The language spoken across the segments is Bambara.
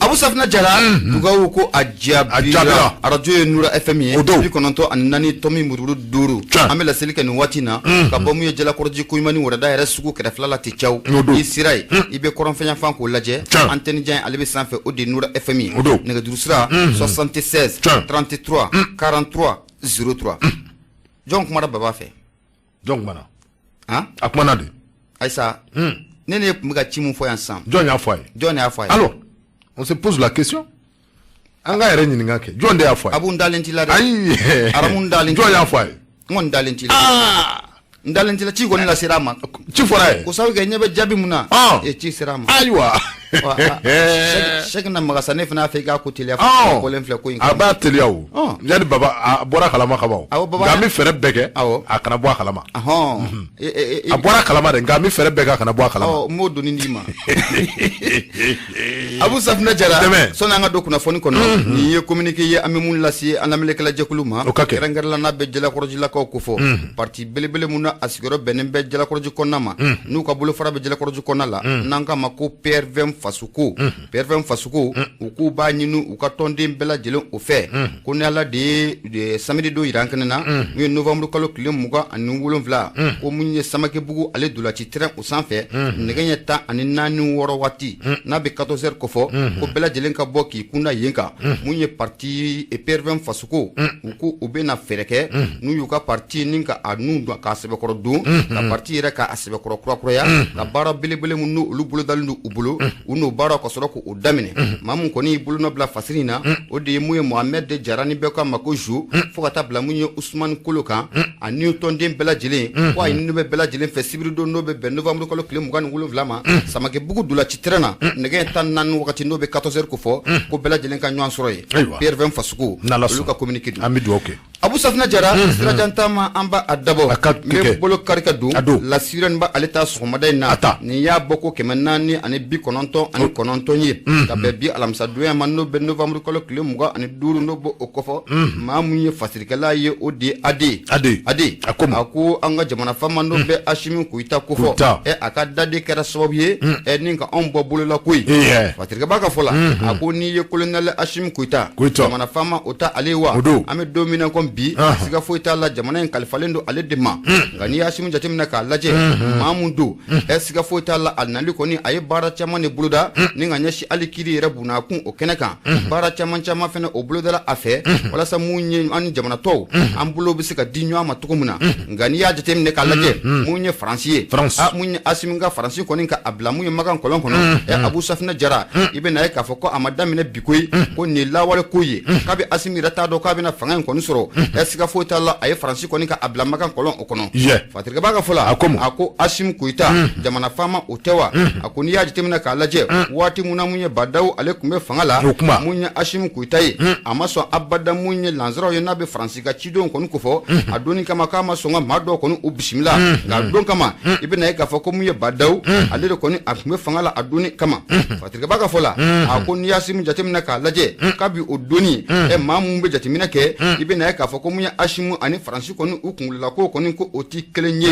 Abu Safinɛ Jara dugawu ko a jaabira arajo ye Nura FM ye 94 tomi murumuru 5 an bɛ laseli kɛ nin waati na ka bɔ mun ye Jalakɔrɔji Koɲumani wɛrɛda yɛrɛ sugu kɛrɛfɛla la ten caw i sira yen i bɛ kɔrɔnfɛyanfan k'o lajɛ antenne jan ale bɛ sanfɛ o de ye Nura FM ye nɛgɛjuru sira 76 33 43 03 jɔn kumara Baba fɛ jɔn kumana a kumana de ayisa ne ne tun bɛ ka ci min fɔ yan sisan jɔn y'a fɔ a ye jɔn y'a fɔ a ye alors on se pose la question an ka yɛrɛ ɲininka kɛ jɔn de y'a fɔ a ye Abu n dalen t'i la dɛ ayi Aramu n dalen t'i jɔn y'a fɔ a ye n kɔni dalen t'i la n dalen t'i la ci kɔni lasera a ma ci fɔra a ye ko sabu kɛ ɲɛ bɛ jaabi mun na e ci sera a ma ayiwa Sɛkina Magasa ne fana y'a fɛ i k'a ko teliya bɔlen filɛ ko in a b'a teliya o yanni baba a bɔra kalama kaban awɔ baba nka an bɛ fɛɛrɛ bɛɛ kɛ awɔ a kana bɔ a kalama a bɔra kalama dɛ nka an bɛ fɛɛrɛ bɛɛ kɛ a kana bɔ a kalama n b'o doni d'i ma Abu Safinɛ Jara sɔnni an ka don kunnafoni kɔnɔ nin ye communiqué ye an bɛ mun lase an lamɛnnikɛla jɛkulu ma o ka kɛ kɛrɛnkɛrɛnla n'a bɛ Jalakɔrɔjilakaw kofɔ parti belebele mun na a sigiyɔrɔ bɛnnen bɛ Jalakɔrɔji kɔnɔna ma n'u ka bolofara bɛ Jalakɔrɔji kɔnɔna la n'an k'a ma ko PRVM Fasoko PRVM Fasoko u k'u b'a ɲini u ka tɔnden bɛɛ lajɛlen o fɛ ko ni Ala de ye samedi don jira an kɛnɛ na mun ye novembre kalo tile 27 ko mun ye Samakebugu ale dolaci terrain o sanfɛ nɛgɛ ɲɛ 14 wɔɔrɔ waati n'a bɛ 14 heures kofɔ ko bɛɛ lajɛlen ka bɔ k'i kunda yen kan mun ye parti PRVM Fasoko u ko u bɛna fɛɛrɛ kɛ n'u y'u ka parti ni ka a nun k'a sɛbɛkɔrɔ don ka parti yɛrɛ k'a sɛbɛkɔrɔ kurakuraya ka baara belebele min n'olu bolodalen don u bolo u n'o baara ka sɔrɔ k'o daminɛ maa min kɔni y'i bolonɔ bila fasiri in na o de ye mun ye Mohamed de Jara ni bɛɛ k'a ma ko Jo fo ka taa bila mun ye Usumani Kolo kan ani tɔnden bɛɛ lajɛlen ko a ɲininen bɛ bɛɛ lajɛlen fɛ sibiridon n'o bɛ bɛn novembre kalo tile 27 ma Samakebugu dolaci terrain na nɛgɛ ɲɛ 14 wagati n'o bɛ 14 heures kofɔ ko bɛɛ lajɛlen ka ɲɔgɔn sɔrɔ yen PRVM Fasoko olu ka communiqué don an bɛ dugawu kɛ Abu Safinɛ Jara sirajan taama an b'a dabɔ n bɛ bolo kari ka don La Sirène bɛ ale ta sɔgɔmada in na nin y'a bɔ ko 499 ye ka bɛn bi alamisadonya ma n'o bɛ novembre kalo tile 25 n'o b'o kofɔ maa mun ye fasirikɛla ye o de ye AD AD a ko an ka jamana faama n'o bɛ Asimi Goyita kofɔ a ka daden kɛra sababu ye ni ka anw bɔ bolola koyi Fasirikɛba ka fɔ la a ko n'i ye colonel Asimi Goyita jamana faama o tɛ ale ye wa an bɛ don min na ko bi siga foyi t'a la jamana in kalifalen don ale de ma nka n'i y'Asimi jateminɛ k'a lajɛ maa mun don siga foyi t'a la a nali kɔni a ye baara caman de boloda ni ka ɲɛsin hali kiri yɛrɛ bunakun o kɛnɛ kan baara caman caman fana o bolodala a fɛ walasa mun ye an ni jamana tɔw an bolo bɛ se ka di ɲɔgɔn ma cogo min na nka n'i y'a jateminɛ k'a lajɛ mun ye Faransi ye mun ye Asimi ka Faransi kɔni ka a bila mun ye Makan kɔlɔn kɔnɔ Abu Safinɛ Jara i bɛna ye k'a fɔ ko a ma daminɛ bi koyi ko nin ye lawale ko ye kabi Asimi yɛrɛ t'a dɔn k'a bɛna fanga in kɔni sɔrɔ siga foyi t'a la a ye Faransi kɔni ka a bila Makan kɔlɔn o kɔnɔ Fasirikɛba ka fɔ la a ko Asimi Goyita jamana faama o tɛ wa a ko n'i y'a jateminɛ k'a lajɛ waati mun na mun ye Ba Dawu ale tun bɛ fanga la mun ye Asimi Goyita ye a ma sɔn abada mun ye lansaraw ye n'a bɛ Faransi ka cidenw kɔni kofɔ a donni kama k'a ma sɔn ka maa dɔw kɔni u bisimila nka a don kama i bɛna ye k'a fɔ ko mun ye Ba Dawu ale de kɔni a tun bɛ fanga la a donni kama Fasirikɛba ka fɔ la a ko n'i y'Asimi jateminɛ k'a lajɛ kabi o donni maa mun bɛ jateminɛ kɛ i bɛna ye k'a fɔ ko mun ye Asimi ani Faransi kɔni u kunkololako kɔni ko o tɛ kelen ye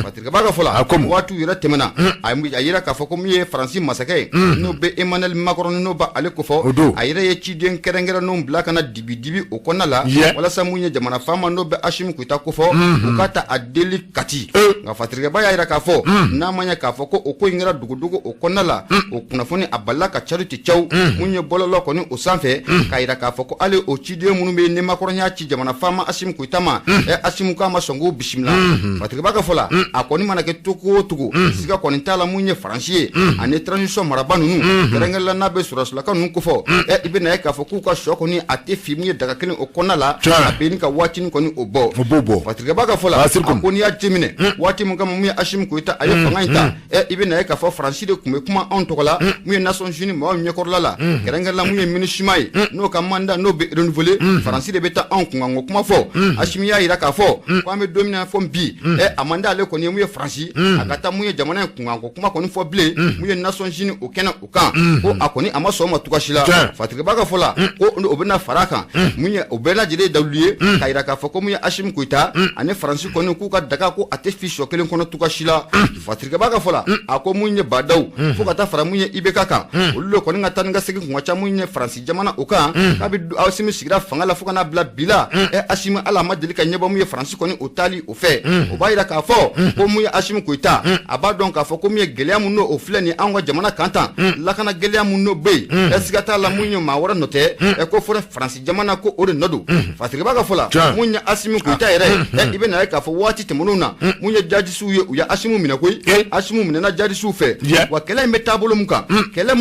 Fasirikɛba ka fɔ la waati yɛrɛ tɛmɛna a yira k'a fɔ ko min ye Faransi masakɛ ye n'o bɛ Emmanuel Macron n'o b'ale kofɔ a yɛrɛ ye ciden kɛrɛnkɛrɛnnenw bila ka na dibi dibi o kɔnɔna la walasa mun ye jamana faama n'o bɛ Asimi Goyita kofɔ u ka taa a deli Kati nka Fasirikɛba y'a jira k'a fɔ n'a ma ɲɛ k'a fɔ ko o ko in kɛra dogodogo o kɔnɔna la o kunnafoni a balila ka cari ten caw mun ye bɔlɔlɔ kɔni o sanfɛ k'a jira k'a fɔ ko hali o ciden minnu bɛ ni Macron y'a ci jamana faama Asimi Goyita ma Asimi k'a ma sɔn k'u bisimila Fasirikɛba ka fɔ la a kɔni mana kɛ cogo o cogo siga kɔni t'a la mun ye Faransi ye ani transition marabaa ninnu kɛrɛnkɛrɛn la n'a bɛ sɔrɔdasilaka ninnu kofɔ i bɛna ye k'a fɔ k'u ka sɔ kɔni a tɛ fin mun ye daga kelen o kɔnɔna la a bɛ ka waati kɔni o bɔ Fasirikɛba ka fɔ la a ko n'i y'a jateminɛ waati min kama mun ye Asimi Goyita a ye fanga in ta i bɛna ye k'a fɔ Faransi de tun bɛ kuma anw tɔgɔ la mun ye Nations Unies maaw ɲɛkɔrɔla la kɛrɛnkɛrɛn la mun ye MINUSMA ye n'o ka mandat n'o bɛ renouveler Faransi de bɛ taa anw kunkanko kunkanko kuma fɔ, Asimi y'a jira k'a fɔ ko an bɛ don min na fɔ bi, a man d'ale kɔni ye mun ye Faransi a ka taa mun ye jamana in kunkanko kuma kɔni fɔ bilen, mun ye Nations Unies o kɛnɛ o kan, ko a kɔni a ma sɔn o ma cogoya si la. Fasiriba ka fɔ la, ko o bɛna fara a kan, mun ye o bɛɛ lajɛlen ye dalilu ye k'a jira k'a fɔ ko mun ye Asimi Goyita ani Faransi kɔni k'u ka daga ko a tɛ fi sɔ kelen kɔnɔ cogoya si la. Fasiriba ka fɔ la, a ko mun ye Bah N'Daw fo ka taa fara mun ye IBK kan, olu de kɔni ka taa ni ka segin kun ka ca mun ye Faransi jamana o kan, kabi Asimi sigira fanga la fo ka n'a bila bi la, Asimi ala ma deli ka ɲɛbɔ mun ye Faransi kɔni o taali o fɛ. O b'a jira k'a fɔ ko mun ye Asimi Goyita, a b'a dɔn k'a fɔ ko mun ye gɛlɛya mun n'o filɛ nin anw ka jamana kan tan, lakana gɛlɛya mun n'o bɛ yen, siga t'a la mun ye maa wɛrɛ nɔ tɛ, ko fɔra Faransi jamana ko o de nɔ don. Fasiriba ka fɔ la, mun ye Asimi Goyita yɛrɛ, i bɛ na ye k'a fɔ waati tɛmɛnenw na, mun ye jadisiw ye, u ye Asimi minɛ koyi. Asimi minɛna jadisiw fɛ. Wa kɛlɛ in bɛ taabolo mun kan, kɛlɛ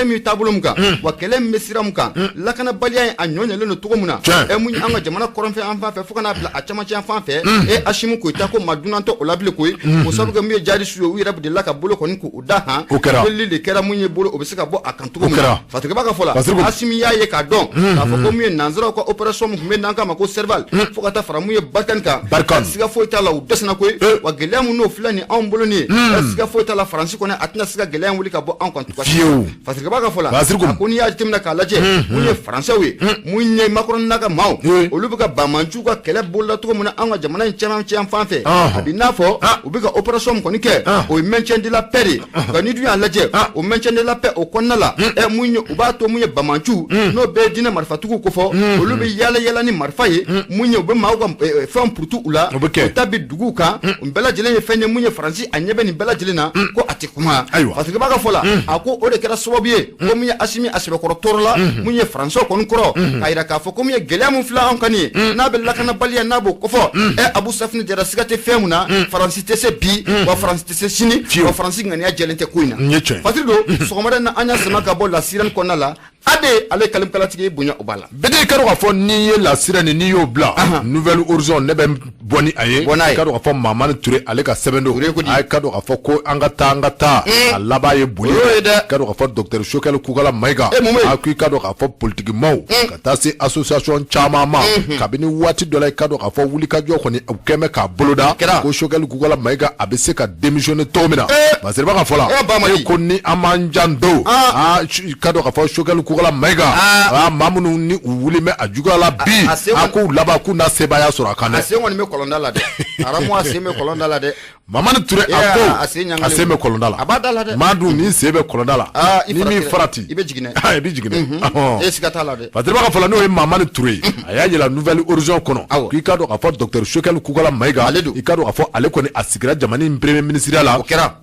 min taabolo mun kan, wa kɛlɛ min bɛ sira mun kan, lakanabaliya in a ɲɔ ɲɛlen don cogo min na, mun ye an ka jamana kɔrɔnfɛ an fan fɛ fo ka n'a bila a camancɛ an fan fɛ, Asimi Goyita ko maa dunan tɛ o la bilen koyi. O sababu kɛ mun ye jadisiw ye, u yɛrɛ delila ka bolo kɔni k'u da han, delili de kɛra mun ye bolo o bɛ se ka bɔ a kan cogo min na. Fasiriba ka fɔ la, Asimi y'a ye k'a dɔn k'a fɔ ko mun ye nanzaraw ka opération mun tun bɛ n'an k'a ma ko Serval, fo ka taa fara mun ye Barkhane kan, siga foyi t'a la u dɛsɛna koyi. Wa gɛlɛya mun n'o filɛ nin anw bolo nin ye, siga foyi t'a la Faransi kɔni a tɛna se ka gɛlɛya in wuli ka bɔ anw kan fiyewu. Fasiriba ka fɔ la, a ko n'i y'a jateminɛ k'a lajɛ, mun ye Faransɛw ye, mun ye Macron n'a ka maaw, olu bɛ ka banbaanciw ka kɛlɛ boloda cogo min na an ka jamana in cɛmancɛ yan fan fɛ, a b'i n'a fɔ u bɛ ka opération min kɔni kɛ, o ye maintien de la paix de ye. Nka n'i dun y'a lajɛ, o maintien de la paix o kɔnɔna la, mun ye u b'a to mun ye banbaanciw n'o bɛɛ ye diinɛ marifatigiw kofɔ, olu bɛ yaala yaala ni marifa ye, mun ye u bɛ maaw ka fɛnw purutu u la, u ta bi duguw kan. Nin bɛɛ lajɛlen ye fɛn ye mun ye Faransi a ɲɛ bɛ nin bɛɛ lajɛlen na ko a tɛ kuma. Fasiriba ka fɔ la, a ko o de kɛra sababu ye ko mun ye Asimi a sɛbɛkɔrɔ tɔɔrɔ la mun ye Faransɛw kɔni kɔrɔ, k'a jira k'a fɔ ko mun ye gɛlɛya mun filɛ anw kan nin ye, n'a bɛ lakanabaliya n'a b'o kofɔ, Abu Safini Jara, siga tɛ fɛn mun na, Faransi tɛ se bi, wa Faransi tɛ se sini, wa Faransi ŋaniya jɛlen tɛ ko in na. Fasiri don sɔgɔmada in na an y'a sama ka bɔ La Sirène kɔnɔna la. Ade ale kalimkalatigi bonya o b'a la. Bɛɛ ka dɔn k'a fɔ n'i ye La Sirène n'i y'o bila Nouvel Horizon, ne bɛ bɔ ni a ye. I ka dɔn k'a fɔ Mamani Ture ale ka sɛbɛn don. A ka dɔn k'a fɔ ko an ka taa an ka taa, a laban ye boli ye. I ka dɔn k'a fɔ docteur Choguel Kokalla Maïga, a ko i ka dɔn k'a fɔ politique maaw ka taa se association caman ma, kabini waati dɔ la i ka dɔn k'a fɔ wulikajɔ kɔni u kɛn bɛ k'a boloda ko Choguel Kokalla Maïga a bɛ se ka démissionner cogo min na. Fasiriba ka fɔ la, e ko ni an m'an janto, aa i ka dɔn k'a fɔ Choguel Kokalla Maïga, aa maa minnu ni u wuli bɛ a juguya la bi, a k'u laban k'u na sebaaya sɔrɔ a kan dɛ. A sen kɔni bɛ kɔlɔnda la dɛ, Aramu, a sen bɛ kɔlɔnda la dɛ. Mamani Ture a ko a sen bɛ kɔlɔnda la, a b'a da la dɛ. Maa dun n'i sen bɛ kɔlɔnda la, ni min farati i bɛ jigin dɛ, i bɛ jigin dɛ. E siga t'a la dɛ. Fasiriba ka fɔ la, n'o ye Mamani Ture ye, a y'a yira Nouvel Horizon kɔnɔ k'i ka dɔn k'a fɔ docteur Choguel Kokalla Maïga, ale don, i ka dɔn k'a fɔ ale kɔni a sigira jamana in premier ministre la, o kɛra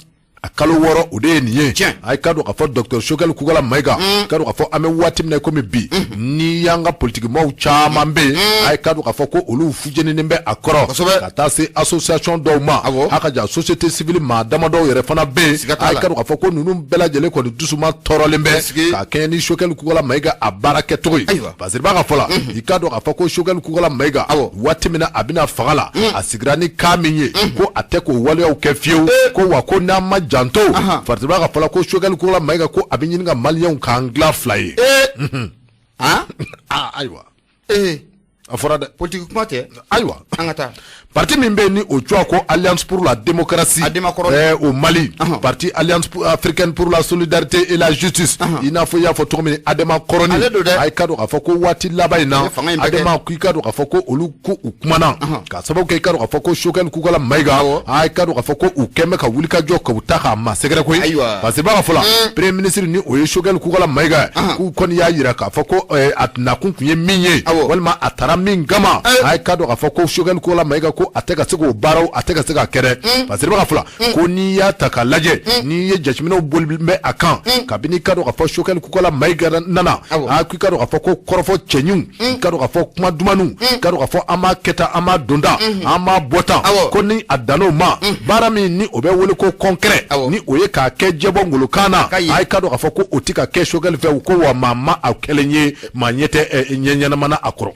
a kalo 6 o de ye nin ye. A ka dɔn k'a fɔ docteur Choguel Kokalla Maïga, ka dɔn k'a fɔ an bɛ waati min na komi bi, n'i y'an ka politique maaw caman bɛ yen, a ka dɔn k'a fɔ ko olu fujeninen bɛ a kɔrɔ, ka taa se association dɔw ma, a ka ja société civile maa damadɔw yɛrɛ fana bɛ yen, a ka dɔn k'a fɔ ko ninnu bɛɛ lajɛlen kɔni dusuma tɔɔrɔlen bɛ ka kɛɲɛ ni Choguel Kokalla Maïga a baara kɛcogo ye. Fasiriba ka fɔ la, i ka dɔn k'a fɔ ko Choguel Kokalla Maïga, waati min na a bɛna fanga la, a sigira ni kan min ye ko a tɛ k'o waleyaw kɛ fiyewu, ko wa ko n'an ma janto, Fasiriba ka fɔ la ko Choguel Kokalla Maïga ko a bɛ ɲini ka maliyɛnw k'an dilan fila ye. Ayiwa, a fɔra dɛ. Politique kuma tɛ. Ayiwa, an ka taa. Parti min bɛ yen ni o tɔgɔ ko Alliance pour la démocratie au Mali, parti Alliance africaine pour la solidarité et la justice, i n'a fɔ i y'a fɔ cogo min Adema kɔrɔni, a ka dɔn k'a fɔ ko waati laban in na Adema ko i ka dɔn k'a fɔ ko olu ko u kumana ka sababu kɛ i ka dɔn k'a fɔ ko Choguel Kokalla Maïga, a ka dɔn k'a fɔ ko u kɛn bɛ ka wulikajɔ k'u ta k'a ma sɛgɛrɛ koyi. Parce que b'a ka fɔ la, premier ministre ni o ye Choguel Kokalla Maïga, k'u kɔni y'a jira k'a fɔ ko a nakun tun ye min ye walima a taara min kama, a ka dɔn k'a fɔ ko Choguel Kokalla Maïga ko a tɛ ka se k'o baaraw a tɛ ka se k'a kɛ dɛ. Parce que b'a ka fɔ la ko n'i y'a ta k'a lajɛ, n'i ye jateminɛw boli bɛ a kan kabini i ka dɔn k'a fɔ Choguel Kokalla Maïga nana, a k'i ka dɔn k'a fɔ ko kɔrɔfɔ cɛɲiw, i ka dɔn k'a fɔ kuma dumanniw, i ka dɔn k'a fɔ an b'a kɛ tan, an b'a don tan, an b'a bɔ tan, ko ni a dann'o ma, baara min ni o bɛ wele ko concret, ni o ye k'a kɛ jɛbɔ ngolokan na, a ka dɔn k'a fɔ ko o tɛ ka kɛ Choguel fɛ, ko wa maa ma a kɛlen ye maa ɲɛ tɛ ɲɛ ɲɛnama na a kɔrɔ.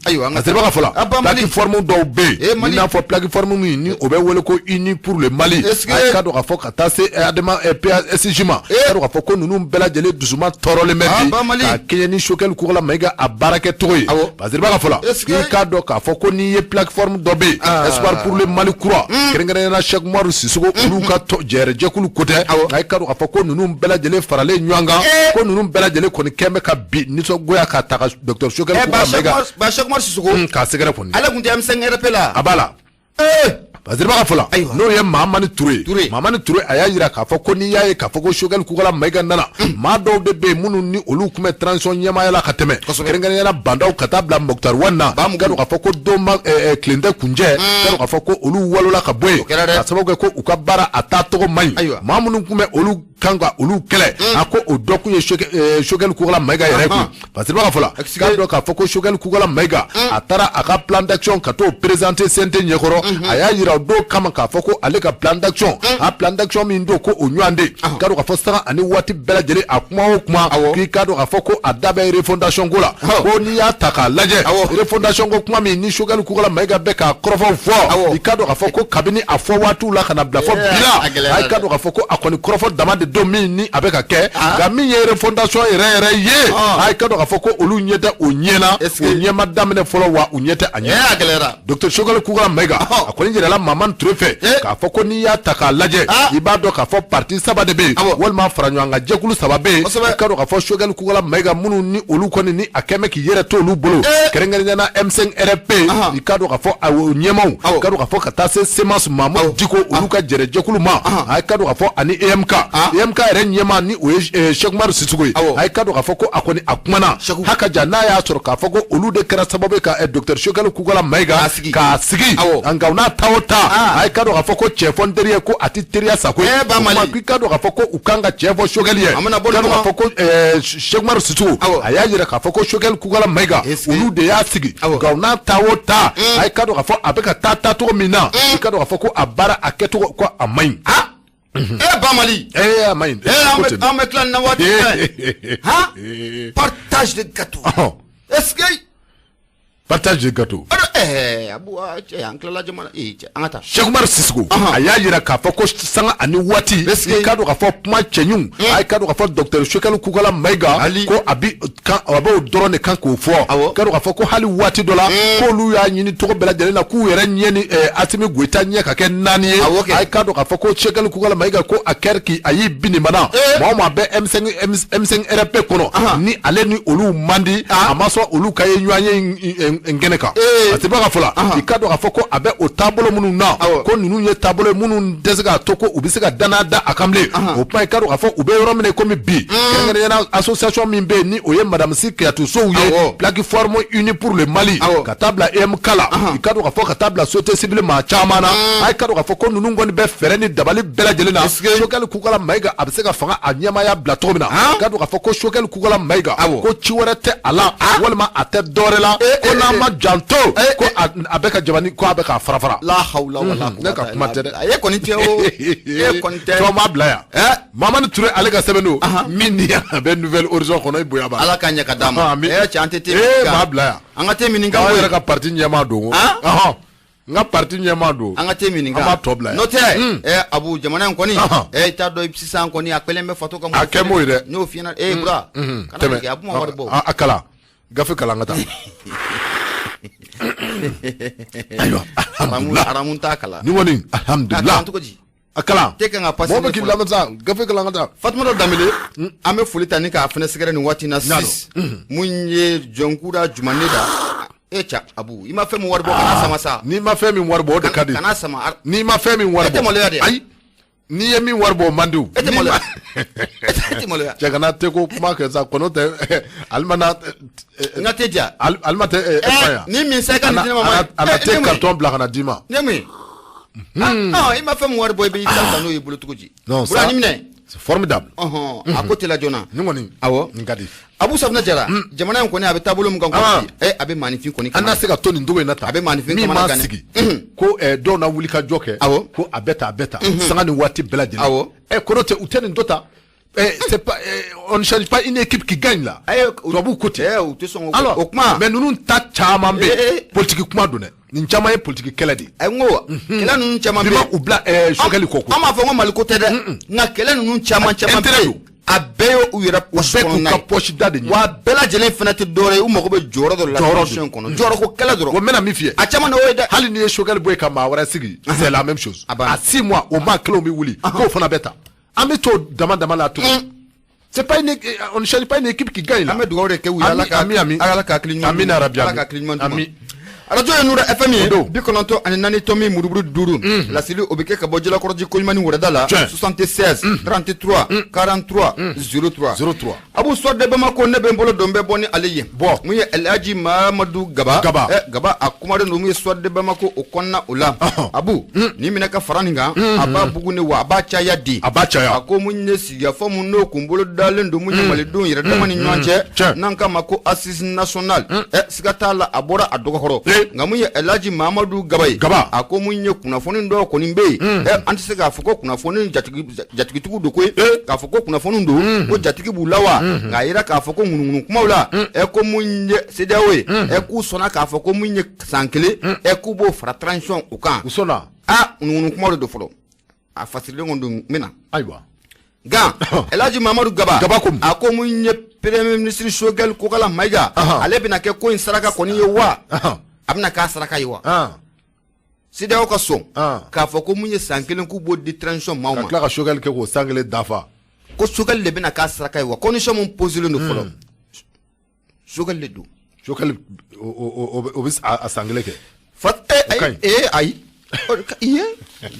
Ayiwa, an ka a sɛbɛn ka fɔ la, A ba Mali. plateforme dɔw bɛ Eh, yen, Mali. i n'a fɔ plateforme min ni o bɛ wele ko Uni pour le Mali. Est-ce que- A k'a dɔn k'a fɔ ka taa se ADEMA PASJ ma, Eh. k'a dɔn k'a fɔ ko ninnu bɛɛ lajɛlen dusuma tɔɔrɔlen bɛ Ah, bi ba Mali. ka kɛɲɛ ni Choguel Kokalla Maïga a baarakɛcogo ye. Awɔ. Parce que b'a ka fɔ la, Est-ce que- i k'a dɔn k'a fɔ ko n'i ye plateforme dɔ bɛ yen, Ah. Espoir pour le Mali kura, kɛrɛnkɛrɛnnenya la Cheikh Umaru Sissoco, olu ka jɛrɛjɛkulu ko tɛ. Awɔ. A k'a dɔn k'a fɔ ko ninnu bɛɛ lajɛlen faralen ɲɔgɔn kan, Eh. ko ninnu bɛɛ lajɛlen kɔni kɛn bɛ ka bi nisɔngoya ka ta ka docteur Choguel Eh, ba Kokalla Maïga Ba Cheikh Oumar Sissoko. K'a sɛgɛrɛ kɔni. Ale tun tɛ M5 RP la. A b'a la. Eh. Parce que b'a ka fɔ la, Ayiwa. n'o ye Mahamani Ture ye. Ture. Mahamani Ture, a y'a jira k'a fɔ ko n'i y'a ye k'a fɔ ko Choguel Kokalla Maïga nana, maa dɔw de bɛ yen minnu ni olu tun bɛ transition ɲɛmaaya la ka tɛmɛ, kɛrɛnkɛrɛnnenya la Bah N'Daw ka taa bila Moctar Ouane na, Ba Mugu. k'a dɔn k'a fɔ ko don ma tilen tɛ kunjɛ, k'a dɔn k'a fɔ ko olu walola ka bɔ yen, kɛra dɛ. ka sababu kɛ ko u ka baara a taacogo man ɲi. Ayiwa. Maa minnu tun bɛ olu kan ka olu kɛlɛ, a ko o dɔ kun ye Choguel Kokalla Maïga yɛrɛ kun. Parce que b'a ka fɔ la, Excuse- k'a dɔn k'a fɔ ko Choguel Kokalla Maïga, a taara a ka plan d'action ka t'o présenter CNT ɲɛkɔrɔ. A y'a yira o don kama k'a fɔ ko ale ka plan d'action, a plan d'action min don ko o ɲɔgɔn de, k'a dɔn k'a fɔ sanga ani waati bɛɛ lajɛlen, a kuma o kuma, k'i k'a dɔn k'a fɔ ko a da bɛ refondation ko la. Ko n'i y'a ta k'a lajɛ, refondation ko kuma min ni Choguel Kokalla Maïga bɛ k'a kɔrɔfɔw fɔ, i k'a dɔn k'a fɔ ko kabini a fɔ waatiw la ka na bila fɔ Eh, bi a la, gɛlɛyara a k'a dɔn k'a fɔ ko a kɔni kɔrɔfɔ dama de don min ni a bɛ ka kɛ, nka min ye refondation yɛrɛ yɛrɛ ye, a k'a dɔn k'a fɔ ko olu ɲɛ tɛ o ɲɛ na, Est-ce o que- ɲɛ ma daminɛ fɔlɔ, wa u ɲɛ tɛ a ɲɛ. Eh, a gɛlɛyara. Docteur Choguel Kokalla Maïga, a kɔni jirala Mahamani Ture fɛ Eh. k'a fɔ ko n'i y'a ta k'a lajɛ, Ah. i b'a dɔn k'a fɔ parti saba de bɛ yen, walima faraɲɔgɔnkan jɛkulu saba bɛ yen. I k'a dɔn k'a fɔ Choguel Kokalla Maïga, minnu ni olu kɔni ni a kɛn bɛ k'i yɛrɛ to olu bolo, Eh. kɛrɛnkɛrɛnnenya la M5 RP, i k'a dɔn k'a fɔ a o ɲɛmaaw, i k'a dɔn k'a fɔ ka taa se CMAS Mahmoud Dicko olu ka jɛrɛjɛkulu ma, a k'a dɔn k'a fɔ ani EMK, EMK yɛrɛ ɲɛmaa ni o ye Cheikh Umaru Sissoko ye, a k'a dɔn k'a fɔ ko a kɔni a kumana hakaja n'a y'a sɔrɔ k'a fɔ ko olu de kɛra sababu ye ka docteur Choguel Kokalla Maïga K'a sigi. k'a sigi. Nka n'a ta o ta, a k'a dɔn k'a fɔ ko cɛ fɔ n teri ye ko a tɛ teriya sa koyi. Eh, ba O Mali. kuma k'i k'a dɔn k'a fɔ ko u kan ka cɛ fɔ Choguel ye. An bɛna bɔ K'a nin dɔn k'a kɔnɔ. fɔ ko Cheikh Umaru Sissoko, a y'a jira k'a fɔ ko Choguel Kokalla Maïga, Est-ce que- olu de y'a sigi. Nka u n'a ta o ta, a k'a dɔn k'a fɔ a bɛ ka taa taacogo min na, i k'a dɔn k'a fɔ ko a baara a kɛcogo ko a man ɲi. Eh, ba Mali. Eh, a man ɲi. Eh, an Ko bɛ ten. an bɛ tila nin na waati jumɛn? Han? Partage de gâteau. Est-ce que Partage de gâteau. Ɔdɔ, eh, Abu, ah, cɛ, an tilala jamana, eh, cɛ, an ka taa. Cheikh Oumar Sissoko, a y'a jira k'a fɔ ko sanga ani waati, Est-ce que- i k'a dɔn k'a fɔ kuma cɛɲiw, a k'a dɔn k'a fɔ docteur Choguel Kokalla Maïga, Ali. ko a bi kan, a b'o dɔrɔn de kan k'o fɔ. K'a dɔn k'a fɔ ko hali waati dɔ la, k'olu y'a ɲini cogo bɛɛ lajɛlen na k'u yɛrɛ ɲɛ ni Assimi Goïta ɲɛ ka kɛ naani ye. Awɔ kɛ. A k'a dɔn k'a fɔ ko Choguel Kokalla Maïga ko a kɛra k'i a y'i bin nin mana, maa o maa bɛ M5 M5 RP kɔnɔ, ni ale ni olu man di, a ma sɔn olu ka ye ɲɔgɔn ye n kɛnɛ kan. A tɛ bɔ ka fɔ la, i k'a dɔn k'a fɔ ko a bɛ o taabolo minnu na, ko ninnu ye taabolo ye minnu tɛ se k'a to ko u bɛ se ka danaya da a kan bilen. O kuma, i k'a dɔn k'a fɔ u bɛ yɔrɔ min na komi bi, kɛrɛnkɛrɛnnenya la association min bɛ yen ni o ye madame Sy Kiyatu Sow ye, plateforme unie pour le Mali, ka taa bila EMK la, i k'a dɔn k'a fɔ ka taa bila société civile maa caman na, a k'a dɔn k'a fɔ ko ninnu kɔni bɛ fɛɛrɛ ni dabali bɛɛ lajɛlen na Choguel Kokalla Maïga a bɛ se ka fanga a ɲɛmaaya bila cogo min na. K'a dɔn k'a fɔ ko Choguel Kokalla Maïga, ko ci wɛrɛ tɛ a la, walima a tɛ dɔwɛrɛ la, ko n'a ma janto ko a bɛ ka jamani ko a bɛ k'a fara fara. La hawla wala Ne ka kuma tɛ dɛ. E kɔni tɛ o. E kɔni tɛ. Tɔ m'a bila yan. Mamani Ture, ale ka sɛbɛn don min ni a bɛ Nouvel Horizon kɔnɔ, i bonya b'a la. Ala ka ɲɛ ka d'a ma. Ami. Eh, cɛ, an tɛ te Eh, min kan. m'a bila yan. An ka te min kan An koyi. yɛrɛ ka parti ɲɛmaa don. Han? Ɔhɔn. N ka parti ɲɛmaa don. An ka te min kan. An b'a tɔ bila yan. N'o tɛ, eh, Abu, jamana in kɔni, eh, i t'a dɔn sisan kɔni a kɛlen bɛ fato ka A kɛ m'o ye dɛ. N y'o f'i ɲɛna. Eh, Bura. Kana nin kɛ, Abu ma wari bɔ. A kalan. Gafe kalan ka taa. Ayiwa. Haramu haramu t'a kalan. Ni kɔni, A alhamdulillah. kalan cogo di? A kalan. Te kan ka passer Mɔgɔ bɛ ne k'i fɔlɔ. lamɛn sa, gafe kalan ka taa. Fatumata Danbele, an bɛ foli ta ni k'a fɛnɛ sɛgɛrɛ nin waati in na N'a 6 mun ye Jɔnkura Jumane da. E ca, Abu, i ma fɛn min wari bɔ, kana sama sa. N'i ma fɛn min wari bɔ, o de ka di. Kana sama. N'i ma fɛn min wari E tɛ bɔ. maloya de? Ayi. N'i ye min wari bɔ, o man di o. E tɛ N'i maloya? ma- E tɛ maloya? Cɛ, kana te ko kuma kɛ sa, kɔnɔ tɛ alima na. N ka te diya. Alima tɛ Espagne yan. Ni min sa i ka nin di ne ma, ma. A na Eh, te ne mun ye? carton bila ka na d'i ma. Ne mun ye? Ah, i ma fɛn min wari bɔ, i bɛ i ta ta n'o y'i bolo cogo di? Non, Bura, ça, nin minɛ. c'est formidable. Ɔhɔn, a ko tɛ la joona. Nin kɔni. Awɔ. Nin ka di. Abu Safunɛ Jara, jamana in kɔni a bɛ taabolo min kan kɔni bi, a bɛ maaninfin kɔni An na se ka to nin cogo in na tan. A bɛ maaninfin min kamana m'a gan dɛ. sigi ko dɔw na wuli ka jɔ kɛ. Awɔ. Ko a bɛ tan, a bɛ tan. Sanga ni waati bɛɛ lajɛlen. Awɔ. Ɛ, kɔrɔ tɛ u tɛ nin dɔ ta. C'est pas, on ne change pas une équipe qui gagne là. Tubabuw ko ten. U tɛ sɔn alors o kuma. Mais ninnu ta caman bɛ yen politique kuma don dɛ, nin caman ye politique kɛlɛ de ye. N ko kɛlɛ ninnu caman bɛ yen. Bi ma u bila Choguel kɔ koyi. An b'a fɔ ko Mali ko tɛ dɛ, nka kɛlɛ ninnu caman caman bɛ yen. A bɛɛ ye u yɛrɛ poche kɔnɔna ye. U bɛɛ k'u ka poche da de ɲini. Wa a bɛɛ lajɛlen fana tɛ dɔwɛrɛ ye, u mago bɛ jɔyɔrɔ dɔ la transition kɔnɔ, jɔyɔrɔ ko kɛlɛ dɔrɔn. Wa n bɛna min f'i ye. A caman de y'o ye dɛ. Hali n'i ye Choguel bɔ yen ka maa wɛrɛ sigi, c'est la même chose. A 6 mois o maa kelenw bɛ wuli k'o fana bɛ ta. An bɛ t'o dama dama la tugun. C'est pas une, on ne change pas une équipe qui gagne là. An bɛ dugawu de kɛ u ye, Ala ka Ala ka hakili ɲuman Amina rabi, Ala ka hakili ɲuman d'u ma. Arajo ye Nura FM ye 94 tomi muruburu 5, laseli o bɛ kɛ ka bɔ Jalakɔrɔji Koɲumani wɛrɛda la, 76 33 43 03 03. Abu Soir de Bamako, ne bɛ n bolo don bɛ bɔ ni ale ye. Bɔ mun ye El Hadji Mamadu Gaba Gaba a kumaren don mun ye Soir de Bamako o kɔnɔna o la. Abu ni minɛ ka fara nin kan, a b'a bugu ne wa a b'a caya di. A b'a caya. A ko mun ye sigikafɔ mun n'o kun bolo dalen don mun ye malidenw yɛrɛ dama ni ɲɔgɔn cɛ, n'an k'a ma ko assise nationale, siga t'a la a bɔra a dɔgɔkɔrɔ. Nka mun ye El Hadji Mamadu Gaba ye, a ko mun ye kunnafoni dɔw kɔni bɛ yen, an tɛ se k'a fɔ ko kunnafoni jatigitigiw don koyi, k'a fɔ ko kunnafoni don ko jatigi b'u la wa, nka a yira k'a fɔ ko ŋunuŋunu kumaw la, ko mun ye CEDEAO ye, k'u sɔnna k'a fɔ ko mun ye san kelen, k'u b'o fara transition o kan. U sɔnna. Aa, ŋunuŋunu kumaw de don fɔlɔ, a fasirilen kɔni don n bɛ na. Ayiwa. Nka El Hadji Mamadu Gaba a ko mun ye premier ministre Choguel Kokalla Maïga, ale bɛna kɛ ko in saraka kɔni ye wa, a bɛna k'a saraka ye wa. CEDEAO ka sɔn k'a fɔ ko mun ye san kelen k'u b'o di transition maaw ma. Ka tila ka Choguel kɛ k'o san kelen dafa. Ko Choguel de bɛna k'a saraka ye wa, condition mun poselen don fɔlɔ, Choguel de don. Choguel o bɛ a san kelen kɛ. Ayi.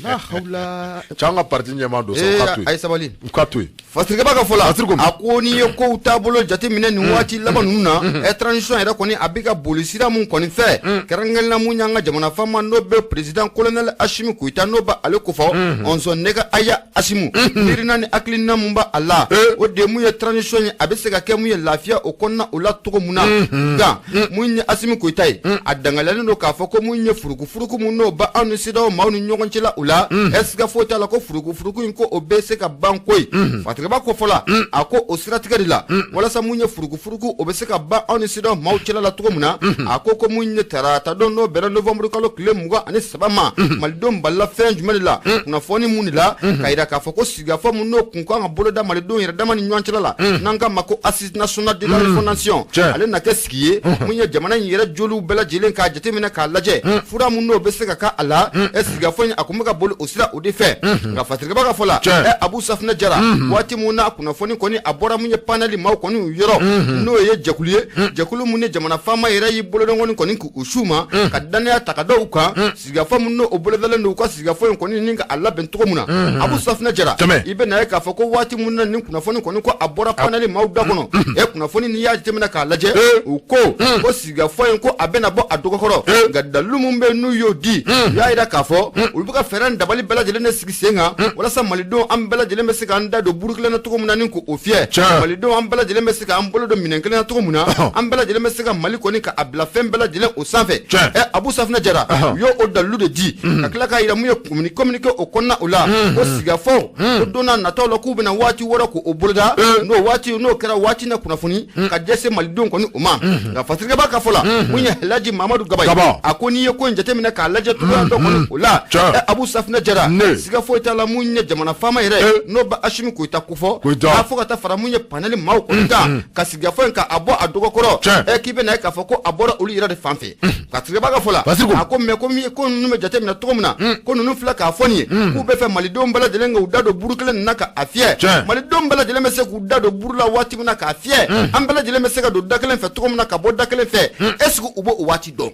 La hawla. Cɛ an ka parti ɲɛmaa don sa, u k'a to yen. A ye sabali. U k'a to yen. Fasirikɛba ka fɔ la, a ko n'i ye kow taabolo jateminɛ nin waati laban ninnu na, transition yɛrɛ kɔni a bɛ ka boli sira mun kɔni fɛ, kɛrɛnkɛrɛnnenya mun y'an ka jamana faama n'o bɛ président colonel Assimi Goïta n'o b'ale kofɔ, ɔnsɔn ne ka aya Assimi, miirina ni hakilina mun b'a la, o de mun ye transition ye, a bɛ se ka kɛ mun ye lafiya o kɔnɔna o la cogo mun na. Nka mun ye Assimi Goïta ye, a dangaliyalen don k'a fɔ ko mun ye furukufuruku mun n'o b'anw ni CEDEAO maaw ni ɲɔgɔn cɛ la o la, siga foyi t'a la ko furukufuruku in ko o bɛ se ka ban koyi. Fatigɛba ko fɔ la, a ko o siratigɛ de la, walasa mun ye furukufuruku o bɛ se ka ban anw ni CEDEAO maaw cɛla la cogo min na, a ko ko mun ye tarata don n'o bɛnna novembre kalo tile 23 ma, malidenw balila fɛn jumɛn de la, kunnafoni mun de la, k'a yira k'a fɔ ko sigikafɔ mun n'o kun kan ka boloda malidenw yɛrɛ dama ni ɲɔgɔn cɛla la, n'an k'a ma ko assise nationale de la refondation, ale na kɛ sigi ye mun ye jamana in yɛrɛ joliw bɛɛ lajɛlen k'a jateminɛ k'a lajɛ, fura mun n'o bɛ se ka k'a la, sigikafɔ in a kun bɛ ka boli o sira o de fɛ. Nka Fatirikɛba ka fɔ la, Abu Safinɛ Jara, waati mun na kunnafoni kɔni a bɔra mun ye panel maaw kɔni yɔrɔ, n'o ye jɛkulu ye, jɛkulu mun ni jamana faama yɛrɛ y'i bolodɔnkɔni kɔni k'u su ma, ka danaya ta ka da u kan, sigikafɔ mun n'o bolodalen don u ka sigikafɔ in kɔni ni ka a labɛn cogo mun na. Abu Safinɛ Jara, i bɛ na ye k'a fɔ ko waati mun na nin kunnafoni kɔni ko a bɔra panel maaw da kɔnɔ, kunnafoni n'i y'a jateminɛ k'a lajɛ, u ko ko sigikafɔ in ko a bɛna bɔ a dɔgɔkɔrɔ, nka dalilu mun bɛ n'u y'o di, u y'a yira k'a fɔ olu bɛ ka fɛɛrɛ ni dabali bɛɛ lajɛlen de sigi sen kan, walasa malidenw an bɛɛ lajɛlen bɛ se k'an da don buru kelen na cogo min na ni k'o fiyɛ, malidenw an bɛɛ lajɛlen bɛ se k'an bolo don minɛn kelen na cogo min na, an bɛɛ lajɛlen bɛ se ka Mali kɔni k'a bila fɛn bɛɛ lajɛlen o sanfɛ. Abu Safinɛ Jara, u y'o o dalilu de di, ka tila k'a yira mun ye communiqué o kɔnɔna o la, ko sigikafɔ ko don n'a nataw la k'u bɛna waati wɛrɛ k'o boloda, n'o waati n'o kɛra waati na kunnafoni ka dɛsɛ malidenw kɔni o ma. Nka Fatirikɛba ka fɔ la, mun ye El Hadji Mamadu Gaba ye, a ko n'i ye ko in jateminɛ k'a lajɛ cogoya dɔ kɔni o la, Abu Safinɛ Jara, siga foyi t'a la mun ye jamana faama yɛrɛ n'o bɛ Assimi Goïta kofɔ, k'a fɔ ka taa fara mun ye panel maaw kɔni kan, ka sigikafɔ in k'a bɔ a dɔgɔkɔrɔ, k'i bɛ na ye k'a fɔ ko a bɔra olu yɛrɛ de fan fɛ. Fatirikɛba ka fɔ la, a ko mɛ ko ninnu bɛ jateminɛ cogo min na, ko ninnu filɛ k'a fɔ nin ye, k'u bɛ fɛ malidenw bɛɛ lajɛlen k'u da don buru kelen nin na k'a fiyɛ, malidenw bɛɛ lajɛlen bɛ se k'u da don buru la waati min na k'a fiyɛ, an bɛɛ lajɛlen bɛ se ka don da kelen fɛ cogo min na ka bɔ da kelen fɛ, est-ce que u b'o waati dɔn?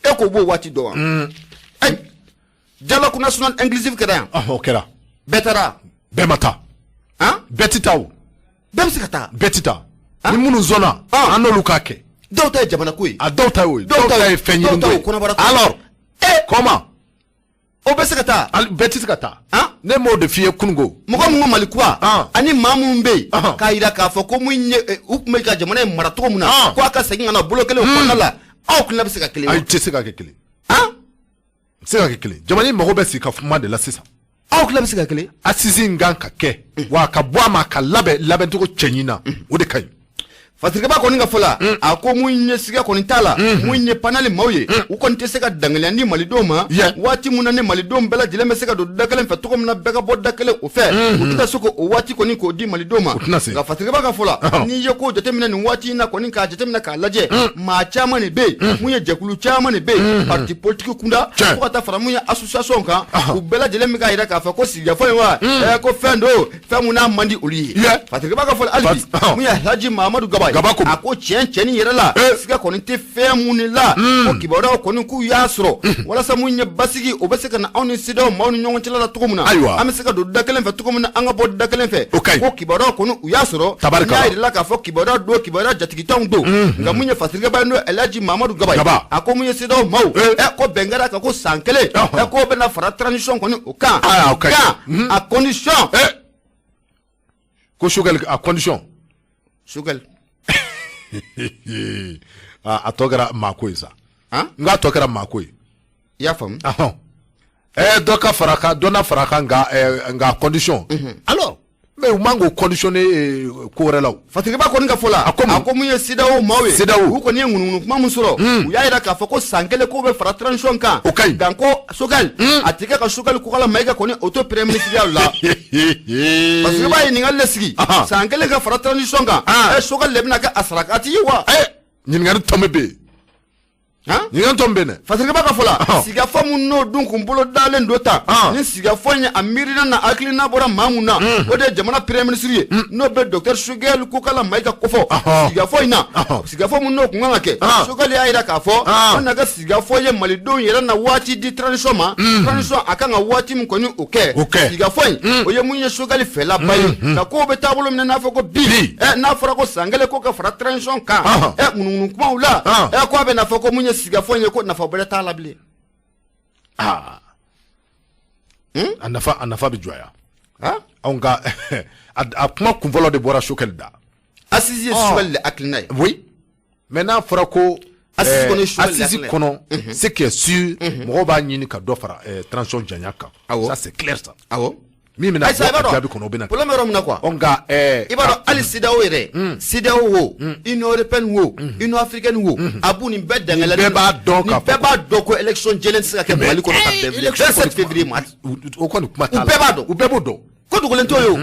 E k'o b'o waati dɔn wa? Ayi, dialogue national inclusif kɛra yan. O kɛra. Bɛɛ taara. Bɛɛ ma taa. Bɛɛ ti taa o. Bɛɛ bɛ se ka taa. Bɛɛ ti taa. Ni minnu sɔnna, an n'olu k'a kɛ. Dɔw ta ye jamana ko ye. A dɔw ta y'o ye. Dɔw ta ye fɛn ɲini ko ye. Kɔnɔbara ko. Alors, comment? O bɛ se ka taa. Bɛɛ ti se ka taa. Ne m'o de f'i ye kununko. Mɔgɔ min ko Mali kura, ani maa minnu bɛ yen, k'a yira k'a fɔ ko mun ye u tun bɛ ka jamana in mara cogo min na, ko a ka segin ka na bolo kelen o kɔnɔna la, aw kunna bɛ se ka kelen wa? Ayi, tɛ se ka kɛ kelen. Se ka kɛ kelen. Jamana in mago bɛ sigi ka kuma de la sisan. Aw tila bɛ se ka kelen assise in kan ka kɛ wa ka bɔ a ma ka labɛn labɛncogo cɛɲi na, o de ka ɲi. Fasirikɛba kɔni ka fɔ la, a ko mun ye siga kɔni t'a la, mun ye panali maaw ye, u kɔni tɛ se ka dangaliya ni malidenw ma waati mun na ni malidenw bɛɛ lajɛlen bɛ se ka don da kelen fɛ cogo min na, bɛɛ ka bɔ da kelen o fɛ, u tɛna se k'o waati kɔni k'o di malidenw ma. Nka fasirikɛba ka fɔ la, n'i ye ko jateminɛ nin waati in na kɔni, k'a jateminɛ k'a lajɛ, maa caman de bɛ yen, mun ye jɛkulu caman de bɛ yen, parti politique kunda fo ka taa fara mun ye association kan, u bɛɛ lajɛlen bɛ k'a jira k'a fɔ ko sigikafɔ in wa ko fɛn don, fɛn mun n'a man di olu ye. Fasirikɛba ka fɔ hali bi, mun ye Alhaji Mahamadu Gaba ye, a ko tiɲɛ cɛni yɛrɛ la, siga kɔni tɛ fɛn mun de la, ko kibaruyaw kɔni k'u y'a sɔrɔ walasa mun ye basigi o bɛ se ka na anw ni CEDEAO maaw ni ɲɔgɔn cɛla la cogo min na, an bɛ se ka don da kelen fɛ cogo min na, an ka bɔ da kelen fɛ, ko kibaruyaw kɔni u y'a sɔrɔ. N'a yirala k'a fɔ kibaruya don, kibaruya jatigitanw don. Nka mun ye fasirikɛba ye, n'o ye Alhaji Mahamadu Gaba ye, a ko mun ye CEDEAO maaw ko bɛn kɛra kan ko san kelen k'o bɛna fara transition kɔni o kan, à condition. Ko Choguel à condition. Choguel. A tɔ kɛra maako ye sa. N k'a tɔ kɛra maako ye. I y'a faamu. Dɔ ka fara kan, dɔ na fara kan, nka à condition. Alors mais u man k'o conditionner ko wɛrɛ la o. Fasirikɛba kɔni ka fɔ la, a ko mun ye CEDEAO maaw ye, CEDEAO u kɔni ye ŋunuŋunu kuma min sɔrɔ, u y'a jira k'a fɔ ko san kelen k'o bɛ fara transition kan. O ka ɲi. Nka ko Choguel a tɛ kɛ ka Choguel Kokala Mayiga kɔni o to premier ministre la. Fasirikɛba ye ɲininkali de sigi, san kelen ka fara transition kan, Choguel de bɛna kɛ a sarakati ye wa? Ɲininkali tɔ min bɛ yen. Ɲininkali tɔ min bɛ yen dɛ. Fasirikɛba ka fɔ la, sigikafɔ mun n'o dun kun bolo dalen don tan, ni sigikafɔ in ye a miirina na hakilina bɔra maa mun na, o de ye jamana premier ministre ye, n'o bɛ docteur Choguel Kokala Mayiga kofɔ. Sigikafɔ in na, sigikafɔ mun n'o kun kan ka kɛ, Choguel y'a jira k'a fɔ o na kɛ sigikafɔ ye malidenw yɛrɛ na waati di transition ma, transition a kan ka waati min kɔni o kɛ. Sigikafɔ in o ye mun ye Choguel fɛlaba ye, nka kow bɛ taabolo min na, n'a fɔ ko bi n'a fɔra ko san kelen ko ka fara transition kan, ŋunuŋunu kumaw la, ko a bɛ n'a fɔ ko mun ye sigikafɔ in ye, ko nafa bɛrɛ t'a la bilen. A nafa bɛ jɔya. Anw ka a kuma kunfɔlɔ de bɔra Choguel da. Assise ye Choguel de hakilina ye. Oui, mais n'a fɔra ko assise kɔnɔ, ce qui est sûr, mɔgɔw b'a ɲini ka dɔ fara transition janya kan. Ça c'est clair ça. Awɔ. Min bɛna bɔ jaabi kɔnɔ, o bɛna. Problème yɔrɔ min na quoi. Nka i b'a dɔn hali CEDEAO yɛrɛ, CEDEAO wo, Union européenne wo, Union africaine wo, a b'u nin bɛɛ dangala. Bɛɛ b'a dɔn k'a fɔ. Bɛɛ b'a dɔn ko élection jɛlen tɛ se ka kɛ Mali kɔnɔ ka bɛn bilen 27 février ma. O kɔni kuma t'a la. U bɛɛ b'a dɔn. U bɛɛ b'o dɔn. Ko dogolen t'o ye o.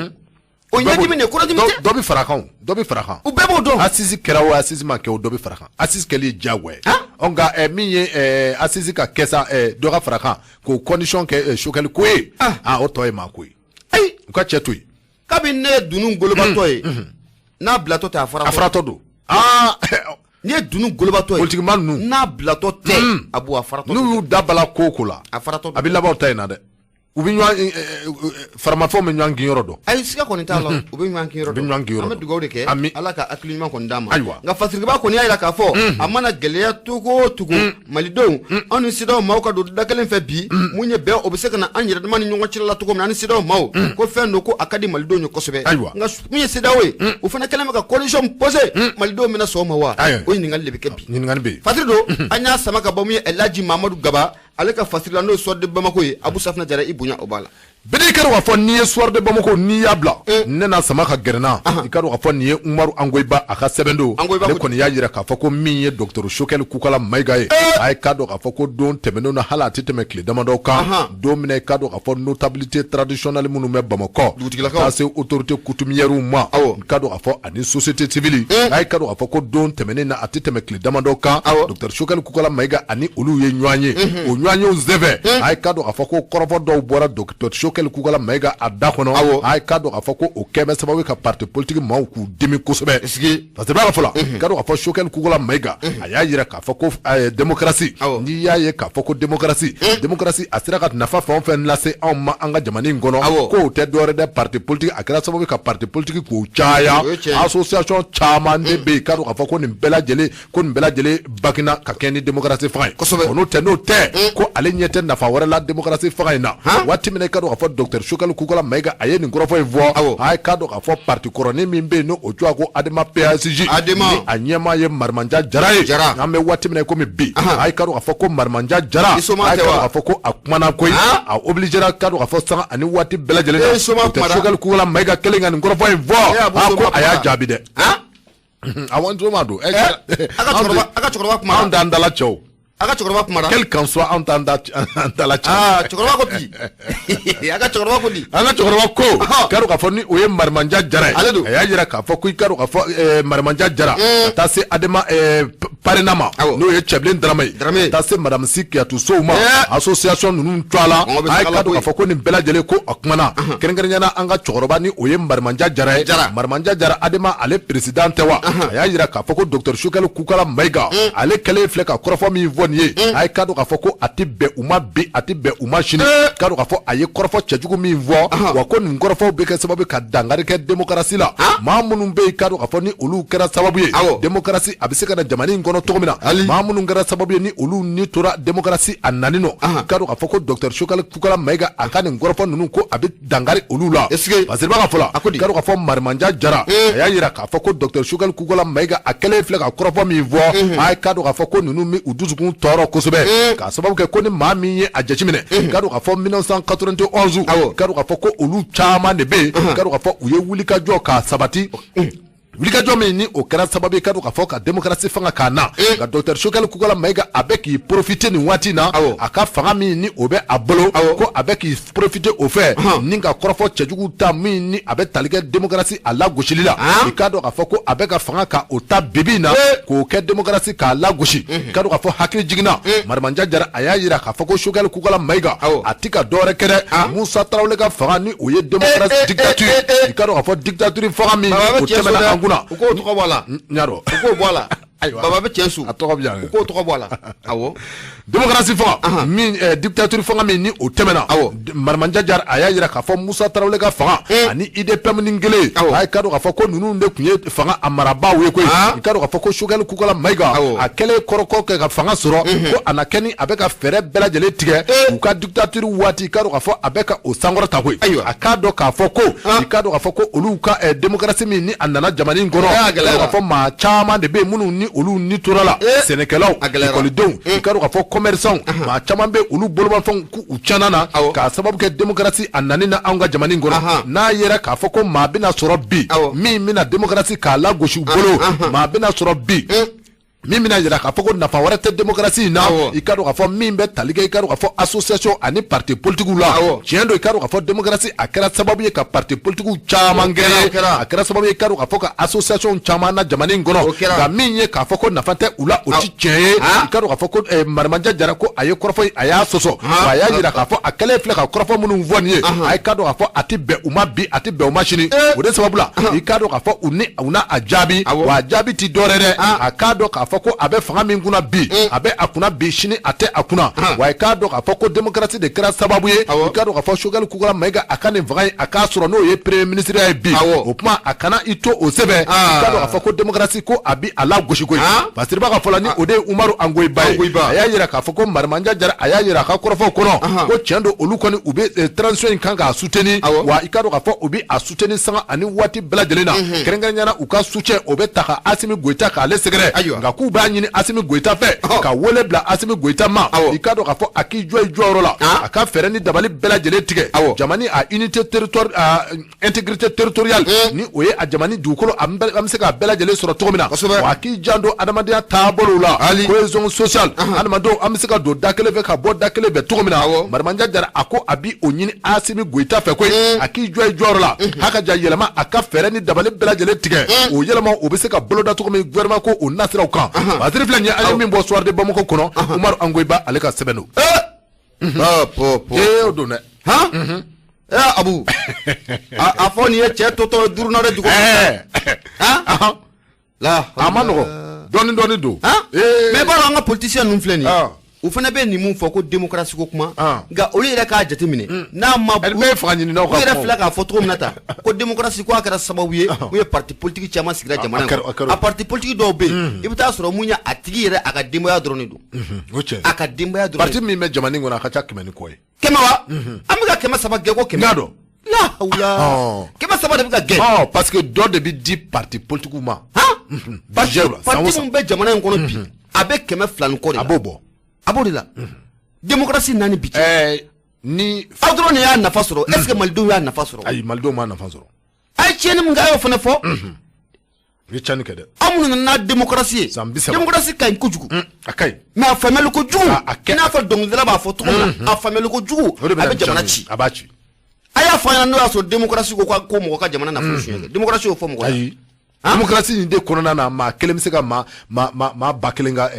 O ɲɛdimi de kɔnɔdimi tɛ. Dɔ bɛ fara kan o, dɔ bɛ fara kan. U bɛɛ b'o dɔn. Assise kɛra o, assise ma kɛ o, dɔ bɛ fara kan. Assise kɛli ye diyagoya ye. Nka min ye assise ka kɛ sa, dɔ ka fara kan k'o condition kɛ Choguel ko ye. O tɔ ye maa ko ye. Ayi. U ka cɛ to yen. Kabini ne ye dunun golobatɔ ye, n'a bilatɔ tɛ, a faratɔ. A faratɔ don. N'i ye dunun golobatɔ ye, politikima ninnu, n'a bilatɔ tɛ, a bu a faratɔ. N'u y'u da bala ko o ko la, a faratɔ. A bɛ laban o ta in na dɛ. U bɛ ɲɔgɔn faramafɛnw bɛ ɲɔgɔn kin yɔrɔ dɔn. Ayi, siga kɔni t'a la, u bɛ ɲɔgɔn kin yɔrɔ dɔn. U bɛ ɲɔgɔn kin yɔrɔ dɔn. An bɛ dugawu de kɛ. Ala ka hakili ɲuman kɔni d'an ma. Ayiwa. Nka Fasiriba kɔni y'a jira k'a fɔ a mana gɛlɛya cogo o cogo, malidenw anw ni CEDEAO maaw ka don da kelen fɛ bi, mun ye bɛn o bɛ se ka na an yɛrɛ dama ni ɲɔgɔn cɛla la cogo min na, an ni CEDEAO maaw, ko fɛn don ko a ka di malidenw ye kosɛbɛ. Ayiwa. Nka mun ye CEDEAO ye, o fana kɛlen bɛ ka condition poser, malidenw bɛna sɔn o ma wa? O ɲininkali de bɛ kɛ bi. Ɲininkali bɛ yen. Fasiri don, an y'a sama ka bɔ mun ye Elhaji Mamadu Gaba ale ka fasiri la, n'o ye Soir de Bamako ye. Abu Safina Jara, i bonya o b'a la. Bɛɛ kɛra k'a fɔ n'i ye Soir de Bamako n'i y'a bila, ne na sama ka gɛrɛ n na. I ka dɔn k'a fɔ nin ye Umaru Angoyiba a ka sɛbɛn don. Ale kɔni y'a jira k'a fɔ ko min ye docteur Choguel Kokala Mayiga ye, a ye k'a dɔn k'a fɔ ko don tɛmɛnenw na, hali a tɛ tɛmɛ tile damadɔ kan, don min na i k'a dɔn k'a fɔ notabilité traditionnelle minnu bɛ Bamakɔ, dugutigilakaw, ka se autorité coutumière ma, i k'a dɔn k'a fɔ ani société civile, a ye k'a dɔn k'a fɔ ko don tɛmɛnen na, a tɛ tɛmɛ tile damadɔ kan, docteur Choguel Kokala Mayiga ani olu ye ɲɔgɔn ye. O ɲɔgɔn yew senfɛ, a ye k'a dɔn k'a fɔ ko kɔrɔfɔ dɔw bɔra docteur Choguel Kokala Mayiga a da kɔnɔ. A ye k'a dɔn k'a fɔ ko o kɛ bɛ sababu ye ka parti politique maaw k'u dimi kosɛbɛ. Parce que b'a fɔ la, k'a dɔn k'a fɔ Choguel Kokala Mayiga a y'a jira k'a fɔ ko démocratie, n'i y'a ye k'a fɔ ko démocratie, démocratie a sera ka nafa fɛn o fɛn lase anw ma an ka jamana in kɔnɔ, k'o tɛ dɔwɛrɛ dɛ, parti politique a kɛra sababu ye ka parti politique k'o caya, association caman de bɛ yen, k'a dɔn k'a fɔ ko nin bɛɛ lajɛlen, ko nin bɛɛ lajɛlen bakina ka kɛ ni démocratie fanga ye. Kosɛbɛ. N'o tɛ, ko ale ɲɛ tɛ nafa wɛrɛ la démocratie fanga in na. Waati min na i ka dɔn k'a fɔ docteur Choguel Kokalla Maïga a ye nin kɔrɔfɔ in fɔ. A ye k'a dɔn k'a fɔ parti kɔrɔnin min bɛ yen, n'o o tɔgɔ ko Adema PASJ, Adema, ni a ɲɛmaa ye Marimanja Jara ye. Jara. An bɛ waati min na komi bi, a ye k'a dɔn k'a fɔ ko Marimanja Jara, I soma a ye tɛ k'a wa? dɔn k'a fɔ ko a kumana koyi. A obligera k'a dɔn k'a fɔ sanga ani waati bɛɛ lajɛlen na. E soma Docteur kumara. Choguel Kokalla Maïga kɛlen ka nin kɔrɔfɔ in fɔ, E Abu a Soma ko a y'a kumara. jaabi dɛ. Awɔ, n soma don. A ka cɛkɔrɔba kumara. Anw t'an dala cɛw. A ka cɛkɔrɔba kumara. Quel qu'en soit, anw t'an da an dala cɛw. Aa, cɛkɔrɔba ko bi, a ka cɛkɔrɔba ko di? An ka cɛkɔrɔba ko k'a dɔn k'a fɔ ni o ye Marimanja Jara ye. Ale don. A y'a jira k'a fɔ ko i k'a dɔn k'a fɔ Marimanja Jara, ka taa se Adema Parena ma, n'o ye Cɛbilen Darame ye, Darame. ka taa se Madame Sy Kiyatu Sow ma, association ninnu tɔgɔ la, Mɔgɔ bɛ a ye taga la k'a dɔn k'a koyi. fɔ ko nin bɛɛ lajɛlen ko a kumana kɛrɛnkɛrɛnnenya la, an ka cɛkɔrɔba ni o ye Marimanja Jara ye. Jara. Marimanja Jara, Adema ale président tɛ wa? A y'a jira k'a fɔ ko docteur Choguel Kokalla Maïga, ale kɛlen filɛ ka kɔrɔfɔ min fɔ nin ye, a ye k'a dɔn k'a fɔ ko a tɛ bɛn u ma bi, a tɛ bɛn u ma sini. K'a dɔn k'a fɔ a ye kɔrɔfɔ cɛjugu min fɔ wa, ko nin kɔrɔfɔw bɛ kɛ sababu ka dankari kɛ démocratie la. Maa minnu bɛ yen, k'a dɔn k'a fɔ ni olu kɛra sababu ye démocratie a bɛ se ka na jamana in kɔnɔ cogo min na, maa minnu kɛra sababu ye ni olu ni tora démocratie a nani nɔ, k'a dɔn k'a fɔ ko docteur Choguel Kokalla Maïga, a ka nin kɔrɔfɔ ninnu, ko a bɛ dankari olu la. Est-ce que- Parce que b'a ka fɔ la, A ko di? k'a dɔn k'a fɔ Marimanja Jara, a y'a jira k'a fɔ ko docteur Choguel Kokalla Maïga, a kɛlen filɛ ka kɔrɔfɔ min fɔ, a ye k'a dɔn k'a fɔ ko ninnu bɛ u dusukun tɔɔrɔ kosɛbɛ, k'a sababu kɛ ko ni maa min ye a jateminɛ, k'a dɔn k'a fɔ 1991, k'a dɔn k'a fɔ ko olu caman de bɛ yen, k'a dɔn k'a fɔ u ye wulikajɔ k'a sabati, wulikajɔ min ni o kɛra sababu ye k'a dɔn k'a fɔ ka démocratie fanga k'a na. Nka docteur Choguel Kokalla Maïga, a bɛ k'i profiter nin waati in na, a ka fanga min ni o bɛ a bolo, ko a bɛ k'i profiter o fɛ ni ka kɔrɔfɔ cɛjugu ta min ni a bɛ tali kɛ démocratie a lagosili la. I k'a dɔn k'a fɔ ko a bɛ ka fanga ka o ta bibi in na k'o kɛ démocratie k'a lagosi. K'a dɔn k'a fɔ hakili jiginna, Marimanja Jara a y'a jira k'a fɔ ko Choguel Kokalla Maïga, a ti ka dɔwɛrɛ kɛ dɛ, Musa Tarawele ka fanga ni o ye démocratie dictature, i k'a dɔn k'a fɔ dictature fanga min Baba o bɛ tiɲɛ so tɛmɛna dɛ. an kunna. U k'o tɔgɔ bɔ a la. N y'a dɔn. U k'o bɔ a la. Ayiwa. Baba bɛ tiɲɛ su. A tɔgɔ bɛ yan. U k'o tɔgɔ bɔ a la, awɔ. Démocratie fanga min, dictature fanga min ni o tɛmɛna, Marimanja Jara a y'a jira k'a fɔ Musa Tarawele ka fanga ani IDPM ni kelen, a ye k'a dɔn k'a fɔ ko ninnu de tun ye fanga a marabaaw ye koyi. I k'a dɔn k'a fɔ ko Choguel Kokalla Maïga, a kɛlen kɔrɔkɔ kɛ ka fanga sɔrɔ, ko a na kɛ ni a bɛ ka fɛɛrɛ bɛɛ lajɛlen tigɛ u ka dictature waati, i k'a dɔn k'a fɔ a bɛ ka o sankɔrɔta koyi. A k'a dɔn k'a fɔ ko i k'a dɔn k'a fɔ ko olu ka démocratie min ni a nana jamana in kɔnɔ, A i k'a dɔn k'a fɔ maa caman de bɛ yen minnu ni olu ni tora la, sɛnɛkɛlaw, A gɛlɛyara. ekɔlidenw, i k'a dɔn k'a fɔ commerçants, maa caman bɛ olu bolomafɛnw k'u tiɲɛna na k'a sababu kɛ démocratie a nani na anw ka jamana in kɔnɔ. N'a yera k'a fɔ ko maa bɛna sɔrɔ bi min bɛna démocratie k'a lagosi u bolo, maa bɛna sɔrɔ bi min bɛna jira k'a fɔ ko nafa wɛrɛ tɛ démocratie in na, i k'a dɔn k'a fɔ min bɛ tali kɛ, i k'a dɔn k'a fɔ association ani parti politique la. Tiɲɛ don, i k'a dɔn k'a fɔ démocratie a kɛra sababu ye ka parti politique caman créer, a kɛra sababu ye i k'a dɔn k'a fɔ ka association caman na jamana in kɔnɔ. Nka min ye k'a fɔ ko nafa tɛ u la, o ti tiɲɛ ye. I k'a dɔn k'a fɔ ko Marimanja Jara ko a ye kɔrɔfɔ in, a y'a sɔsɔ wa, a y'a jira k'a fɔ a kɛlen filɛ ka kɔrɔfɔ minnu fɔ nin ye, a ye k'a dɔn k'a fɔ a tɛ bɛn u ma bi, a tɛ bɛn u ma sini. O de sababu la, i k'a dɔn k'a fɔ u ni u na a jaabi wa, a jaabi ti dɔwɛrɛ dɛ, a k'a dɔn k'a fɔ ko a bɛ fanga min kunna bi, a bɛ a kunna bi, sini a tɛ a kunna wa. I k'a dɔn k'a fɔ ko démocratie de kɛra sababu ye, i k'a dɔn k'a fɔ Choguel Kokalla Maïga a ka nin fanga in a k'a sɔrɔ, n'o ye premier ministre ye bi. O tuma a kana i to o sɛbɛn, i k'a dɔn k'a fɔ ko démocratie ko a bi a lagosi koyi. Fasiriba ka fɔ la, ni o de ye Umaru Angoyiba ye, a y'a jira k'a fɔ ko Marimanja Jara a y'a jira a ka kɔrɔfɔw kɔnɔ ko tiɲɛ don, olu kɔni u bɛ transition in kan k'a soutenir wa, i k'a dɔn k'a fɔ u bɛ a soutenir sanga ani waati bɛɛ lajɛlen na, kɛrɛnkɛrɛnnenya la u ka soutien o bɛ ta ka Asimi Goyita k'ale sɛgɛrɛ. Nka k'u b'a ɲini Asimi Goyita fɛ ka wele bila Asimi Goyita ma, i k'a dɔn k'a fɔ a k'i jɔ i jɔyɔrɔ la, a ka fɛɛrɛ ni dabali bɛɛ lajɛlen tigɛ jamana a unité territoire, a intégrité territoriale, ni o ye a jamana dugukolo an bɛ se k'a bɛɛ lajɛlen sɔrɔ cogo min na, wa a k'i janto adamadenya taabolow la, cohésion sociale, adamadenw an bɛ se ka don da kelen fɛ ka bɔ da kelen fɛ cogo min na. Marimanja Jara a ko a bi o ɲini Asimi Goyita fɛ koyi, a k'i jɔ i jɔyɔrɔ la, haka ja yɛlɛma, a ka fɛɛrɛ ni dabali bɛɛ lajɛlen tigɛ, o yɛlɛma o bɛ se ka boloda cogo min gouvernement ko o nasiraw kan. Basiri filɛ nin ye, an ye min bɔ Soir de Bamako kɔnɔ, Umaru Angoyiba ale ka sɛbɛn don. Ee, o don dɛ. Han, ee Abu, a fɔ nin ye cɛ tɔtɔ duuru na dɛ dugu. La, a ma nɔgɔ, dɔɔni dɔɔni don. Mais i b'a dɔn, an ka politicien ninnu filɛ nin ye. U fana bɛ nin mun fɔ ko démocratie ko kuma, nka olu yɛrɛ k'a jateminɛ n'a ma bɛɛ ye fanga ɲininaw ka yɛrɛ filɛ k'a fɔ cogo min na tan ko démocratie ko a kɛra sababu ye mun ye parti politique caman sigira jamana in a parti politique dɔw bɛ yen, i bɛ taa sɔrɔ mun ye a tigi yɛrɛ a ka denbaya dɔrɔn de don, a ka denbaya dɔrɔn. Parti min bɛ jamana in kɔnɔ a ka ca 100 ni kɔ ye. 100 wa? An bɛ ka 300 gɛn ko 100. N y'a dɔn. La hawula, 300 de bɛ ka gɛn. Parce que dɔ de bɛ di parti politique ma. Parti min bɛ jamana in kɔnɔ bi, a bɛ 200 ni kɔ de la. A b'o bɔ. A b'o de la. Démocratie naani bi cɛ. Ni aw dɔrɔn de y'a nafa sɔrɔ, est ce que malidenw y'a nafa sɔrɔ? Ayi, malidenw m'a nafa sɔrɔ. A ye tiɲɛni min kɛ, a y'o fana fɔ. U ye tiɲɛni kɛ dɛ. Aw minnu nana n'a démocratie ye. San 30. Démocratie ka ɲi kojugu. A ka ɲi. Mais a faamuyali kojugu. I n'a fɔ dɔnkilidala b'a fɔ cogo min na, a faamuyali kojugu a bɛ jamana ci. A b'a ci. A y'a fɔ an ɲɛna n'o y'a sɔrɔ démocratie ko ko mɔgɔ ka jamana nafolo suɲɛ kɛ. Démocratie y'o fɔ mɔgɔ ye. Ayi. Démocratie in de kɔnɔna na, maa kelen bɛ se ka maa 1000 ka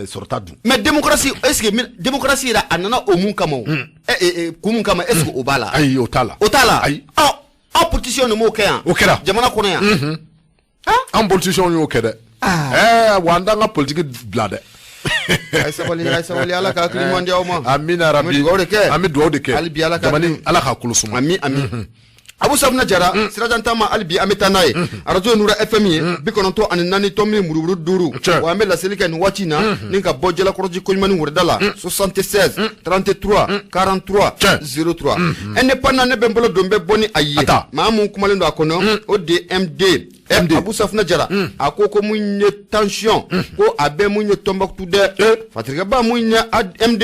sɔrɔta dun. Mais démocratie, est ce que démocratie yɛrɛ a nana o mun kama o? Kun mun kama, est ce que o b'a la? Ayi, o t'a la. O t'a la. Ayi. Aw politiciens de m'o kɛ yan. O kɛra. Jamana kɔnɔ yan. An politiciens y'o kɛ dɛ. Wa an t'an ka politique bila dɛ. A ye sabali, a ye sabali, Ala ka hakili ɲuman di aw ma. Amina rabi. An bɛ dugawu de kɛ. An bɛ dugawu de kɛ. Hali bi Ala ka jamana Ala k'a kolo suma. Ami ami. Abu Safuna Jara, Sirajan Tama, hali bi an bɛ taa n'a ye. Arajo Nura FM ye 94 tomi murumuru 5. Wa an bɛ laseli kɛ nin waati in na ni ka bɔ Jalakɔrɔji Koɲumani wɛrɛda la 76 33 43 03. Indépendant ne bɛ n bolo don bɛ bɔ ni a ye. Maa mun kumalen don a kɔnɔ, o de ye MD. MD Abu Safuna Jara, a ko ko mun ye tension, ko a bɛ mun ye Tombouctou dɛ. Fatirikɛba mun ye MD,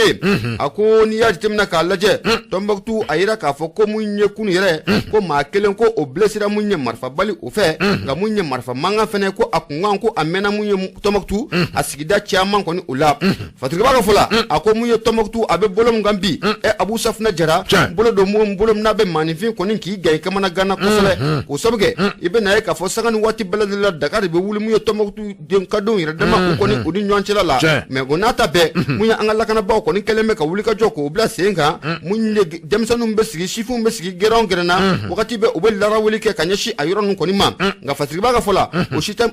a ko n'i y'a jateminɛ k'a lajɛ Tombouctou, a yira k'a fɔ ko mun ye kunu yɛrɛ, ko maa kelen ko o blessera mun ye marifabali o fɛ, nka mun ye marifa mankan fɛnɛ ko a kunkan ko a mɛnna mun ye Tombouctou a sigida caman kɔni o la. Fatirikɛba ka fɔ la, a ko mun ye Tombouctou a bɛ bolo mun kan bi, Abu Safuna Jara, bolo don mun bolo min n'a bɛ maaninfin kɔni k'i gɛn i kamana ganna kosɛbɛ. K'o sabu kɛ i bɛ na ye k'a fɔ sanga ni waati bɛɛ lajɛlen la daga de bɛ wuli mun ye Tombouctou den kadenw yɛrɛ dama u kɔni u ni ɲɔgɔn cɛla la. Mais o n'a ta bɛɛ, mun ye an ka lakanabaaw kɔni kɛlen bɛ ka wuli ka jɔ k'o bila sen kan, mun ye denmisɛnninw bɛ sigi, sifinw bɛ sigi gɛrɛn gɛrɛn na wagati bɛɛ u bɛ larawuli kɛ ka ɲɛsin a yɔrɔ ninnu kɔni ma. Nka Fatirikɛba ka fɔ la,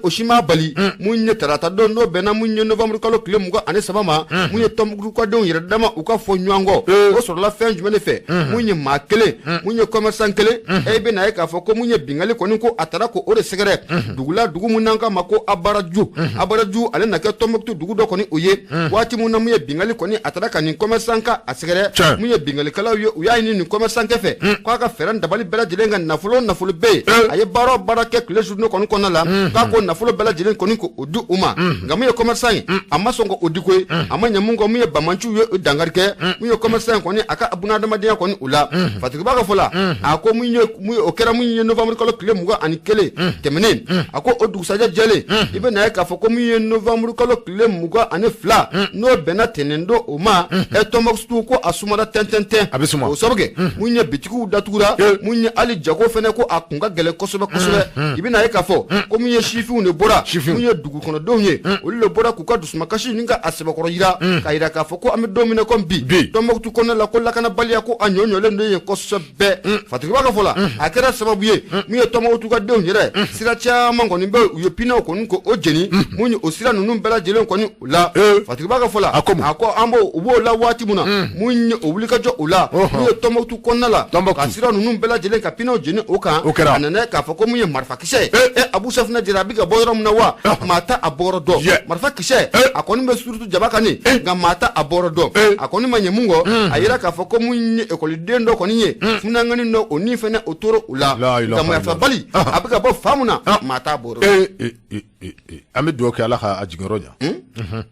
o si m'a bali mun ye tarata don n'o bɛnna mun ye novembre kalo tile 23 ma, mun ye Tombouctou kadenw yɛrɛ dama u ka fɔ ɲɔgɔn kɔ. O sɔrɔla fɛn jumɛn de fɛ? Mun ye maa kelen, mun ye commerçant kelen, e bɛ na ye k'a fɔ ko mun ye bingali kɔni ko a taara ko o de sɛgɛrɛ dugu la, dugu mun n'an k'a ma ko Abaraju. Abaraju ale na kɛ Tombouctou dugu dɔ kɔni o ye. Waati mun na mun ye bingali kɔni a taara ka nin commerçant ka a sɛgɛrɛ, mun ye bingalikɛlaw ye u y'a ɲini nin commerçant kɛ fɛ k'a ka fɛɛrɛ dabali bɛɛ lajɛlen ka nafolo bɛ yen, a ye baara o baara kɛ tile journée kɔni kɔnɔna la, k'a ko nafolo bɛɛ lajɛlen kɔni ko o di u ma. Nka mun ye commerçant ye a ma sɔn k'o di koyi, a ma ɲɛ mun kɔ, mun ye bamanciw ye o dankari kɛ mun ye commerçant in kɔni a ka bunadamadenya kɔni o la. Fatirikɛba ka fɔ la, a ko mun ye o kɛra mun ye novembre kalo tile 21 tɛmɛnen, a ko o dugusajɛ jɛlen i bɛ na ye k'a fɔ ko mun ye novembre kalo tile 22 n'o bɛnna tɛnɛn don o ma, Tombouctou ko a sumara tɛntɛntɛn. A bɛ suma. O sabu kɛ mun ye bitigiw datugura, mun ye hali jago fɛnɛ ko a kun ka gɛlɛn kosɛbɛ kosɛbɛ. I bɛ na ye k'a fɔ ko mun ye sifinw de bɔra, mun ye dugukɔnɔdenw ye, olu de bɔra k'u ka dusumakasi ni ka a sɛbɛkɔrɔ yira, k'a yira k'a fɔ ko an bɛ don min na komi bi Tombouctou kɔnɔna la ko lakanabaliya ko a ɲɔɲɔlen don yen kosɛbɛ. Fatirikɛba ka fɔ la, a kɛra sababu ye mun ye Tombouctou ka denw yɛrɛ sira caman kɔni bɛ u ye pinɛw kɔni ko o jeni, mun ye o sira ninnu bɛɛ lajɛlen kɔni o la. Fatirikɛba ka fɔ la, a ko an b'o u b'o la waati mun na, mun ye o wuli ka jɔ o la, mun ye Tombouctou kɔnɔna la ka sira ninnu bɛɛ lajɛlen ka pinɛw jeni o kan, a nana k'a fɔ ko mun ye marifakisɛ ye. Abu Safuna Jara a bɛ ka bɔ yɔrɔ min na wa maa t'a a bɔyɔrɔ dɔn. Marifakisɛ a kɔni bɛ surutu jaba kan nin, nka maa t'a a bɔyɔrɔ dɔn. A kɔni ma ɲɛ mun kɔ, a yira k'a fɔ ko mun ye ekɔliden dɔ kɔni ye funankɛnin dɔ o ni fɛnɛ o tora o la, nka marifabali a bɛ ka bɔ fa mun na maa t'a bɔyɔrɔ dɔn. An bɛ dugawu kɛ Ala ka a jiginyɔrɔ ɲɛ.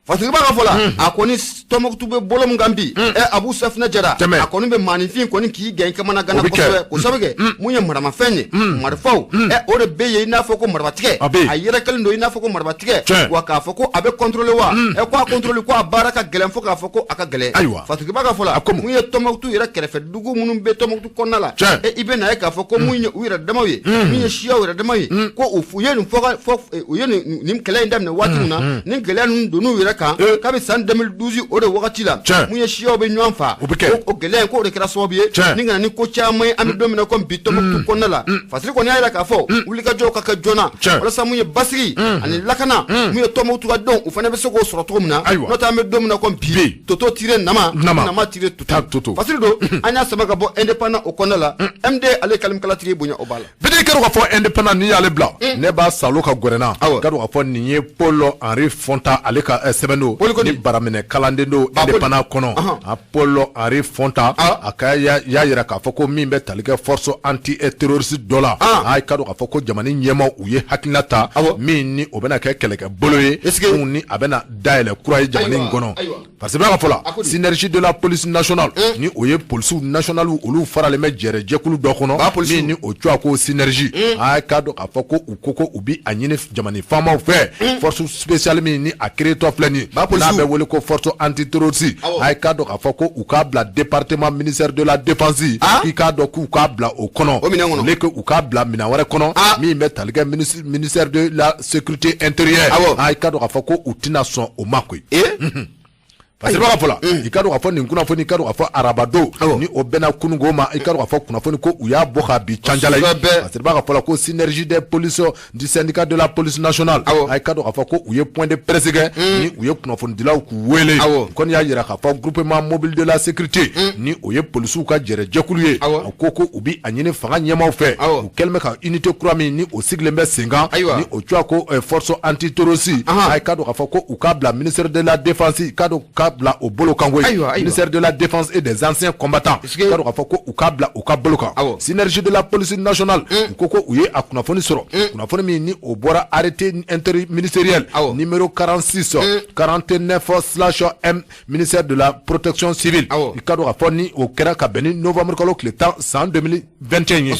Fatirikɛba ka fɔ la, a kɔni Tombouctou bɛ bolo min kan bi, Abu Safuna Jara, a kɔni bɛ maaninfin kɔni k'i gɛn i kamana ganna kosɛbɛ. K'o sabu kɛ mun ye maramafɛn ye, marifaw, o de bɛ yen i n'a fɔ ko marifatigɛ, a yɛrɛkɛlen don i n'a fɔ ko marifatigɛ, wa k'a fɔ ko a bɛ contrôler wa, ko a contrôler ko a baara ka gɛlɛn fo k'a fɔ ko a ka gɛlɛn. Fatirikɛba ka fɔ la, mun ye Tombouctou yɛrɛ kɛrɛfɛ dugu minnu bɛ Tombouctou kɔnɔna la, i bɛ na ye k'a fɔ ko mun ye u yɛrɛ damaw ye, mun ye siyaw yɛrɛ damaw ye, ko u ye nin fɔ u ye nin kɛlɛ in daminɛ waati min na, nin gɛlɛya ninnu donn'u yɛrɛ yɛrɛ kan kabi san 2012 o de wagati la mun ye siyaw bɛ ɲɔgɔn faa o gɛlɛya in k'o de kɛra sababu ye ni ka na ni ko caman ye an bɛ don min na komi bi Tɔnbukutu kɔnɔna la Fasiri kɔni y'a jira k'a fɔ wulikajɔw ka kɛ joona walasa mun ye basigi ani lakana mun ye Tɔnbukutu ka denw u fana bɛ se k'o sɔrɔ cogo min na n'o tɛ an bɛ don min na komi bi toto tire nama nama tire toto Fasiri don an y'a sama ka bɔ Indépendant o kɔnɔna la MD ale kalimkalatigi bonya o b'a la Bidi k'a dɔn k'a fɔ Indépendant n'i y'ale bila ne b'a salo ka gɛrɛ n na k'a dɔn k'a fɔ nin ye Paul Henri Fontan ale ka sɛbɛn don ni baraminɛ kalanden don Indépendant kɔnɔ a Paul Henri Fontan a ka y'a jira k'a fɔ ko min bɛ tali kɛ force anti terroriste dɔ la a k'a dɔn k'a fɔ ko jamana ɲɛmaaw u ye hakilina ta min ni o bɛna kɛ kɛlɛkɛ bolo ye ni a bɛna dayɛlɛ kura ye jamana in kɔnɔ parce que b'a ka fɔ la synergie de la police nationale ni o ye polisiw nationale olu faralen bɛ jɛrɛ jɛkulu dɔ kɔnɔ min ni o tɔgɔ ko synergie a k'a dɔn k'a fɔ ko u ko u bɛ a ɲini jamana faamaw fɛ force spéciale min ni a créé tɔ filɛ nin ye n'a bɛ wele ko force antiterroriste a k'a dɔn k'a fɔ ko u k'a bila département ministère de la défense i k'a dɔn k'u k'a bila o kɔnɔ au lieu que u k'a bila minɛn wɛrɛ kɔnɔ min bɛ tali kɛ ministère de la sécurité intérieure a k'a dɔn k'a fɔ ko u tɛna sɔn o ma koyi. Parce que b'a fɔ la i k'a dɔn k'a fɔ nin kunnafoni i k'a dɔn k'a fɔ arabadon ni o bɛnna kununko ma i k'a dɔn k'a fɔ kunnafoni ko u y'a bɔ ka bi canjala ye parce que b'a ka fɔ la ko synergie des polices du syndicat de la police nationale a k'a dɔn k'a fɔ ko u ye point de presse kɛ ni u ye kunnafonidilaw k'u wele u kɔni y'a jira k'a fɔ groupement mobile de la sécurité ni o ye polisiw ka jɛrɛ jɛkulu ye a ko u bɛ a ɲini fanga ɲɛmaaw fɛ u kɛlen bɛ ka unité kura min ni o sigilen bɛ sen kan ni o tɔgɔ ko force antiterroriste a k'a dɔn k'a fɔ ko u k'a bila ministère de la défense k'a dɔn k'a bila o bolo kan koyi ministère de la défense et des anciens combattants k'a dɔn k'a fɔ ko u k'a bila u ka bolo kan synergie de la police nationale u ko u ye a kunnafoni sɔrɔ kunnafoni min ni o bɔra arrêté interministériel numéro 46 49 M ministère de la protection civile i k'a dɔn k'a fɔ ni o kɛra ka bɛn ni novembre kalo tile 10 san 2021 ye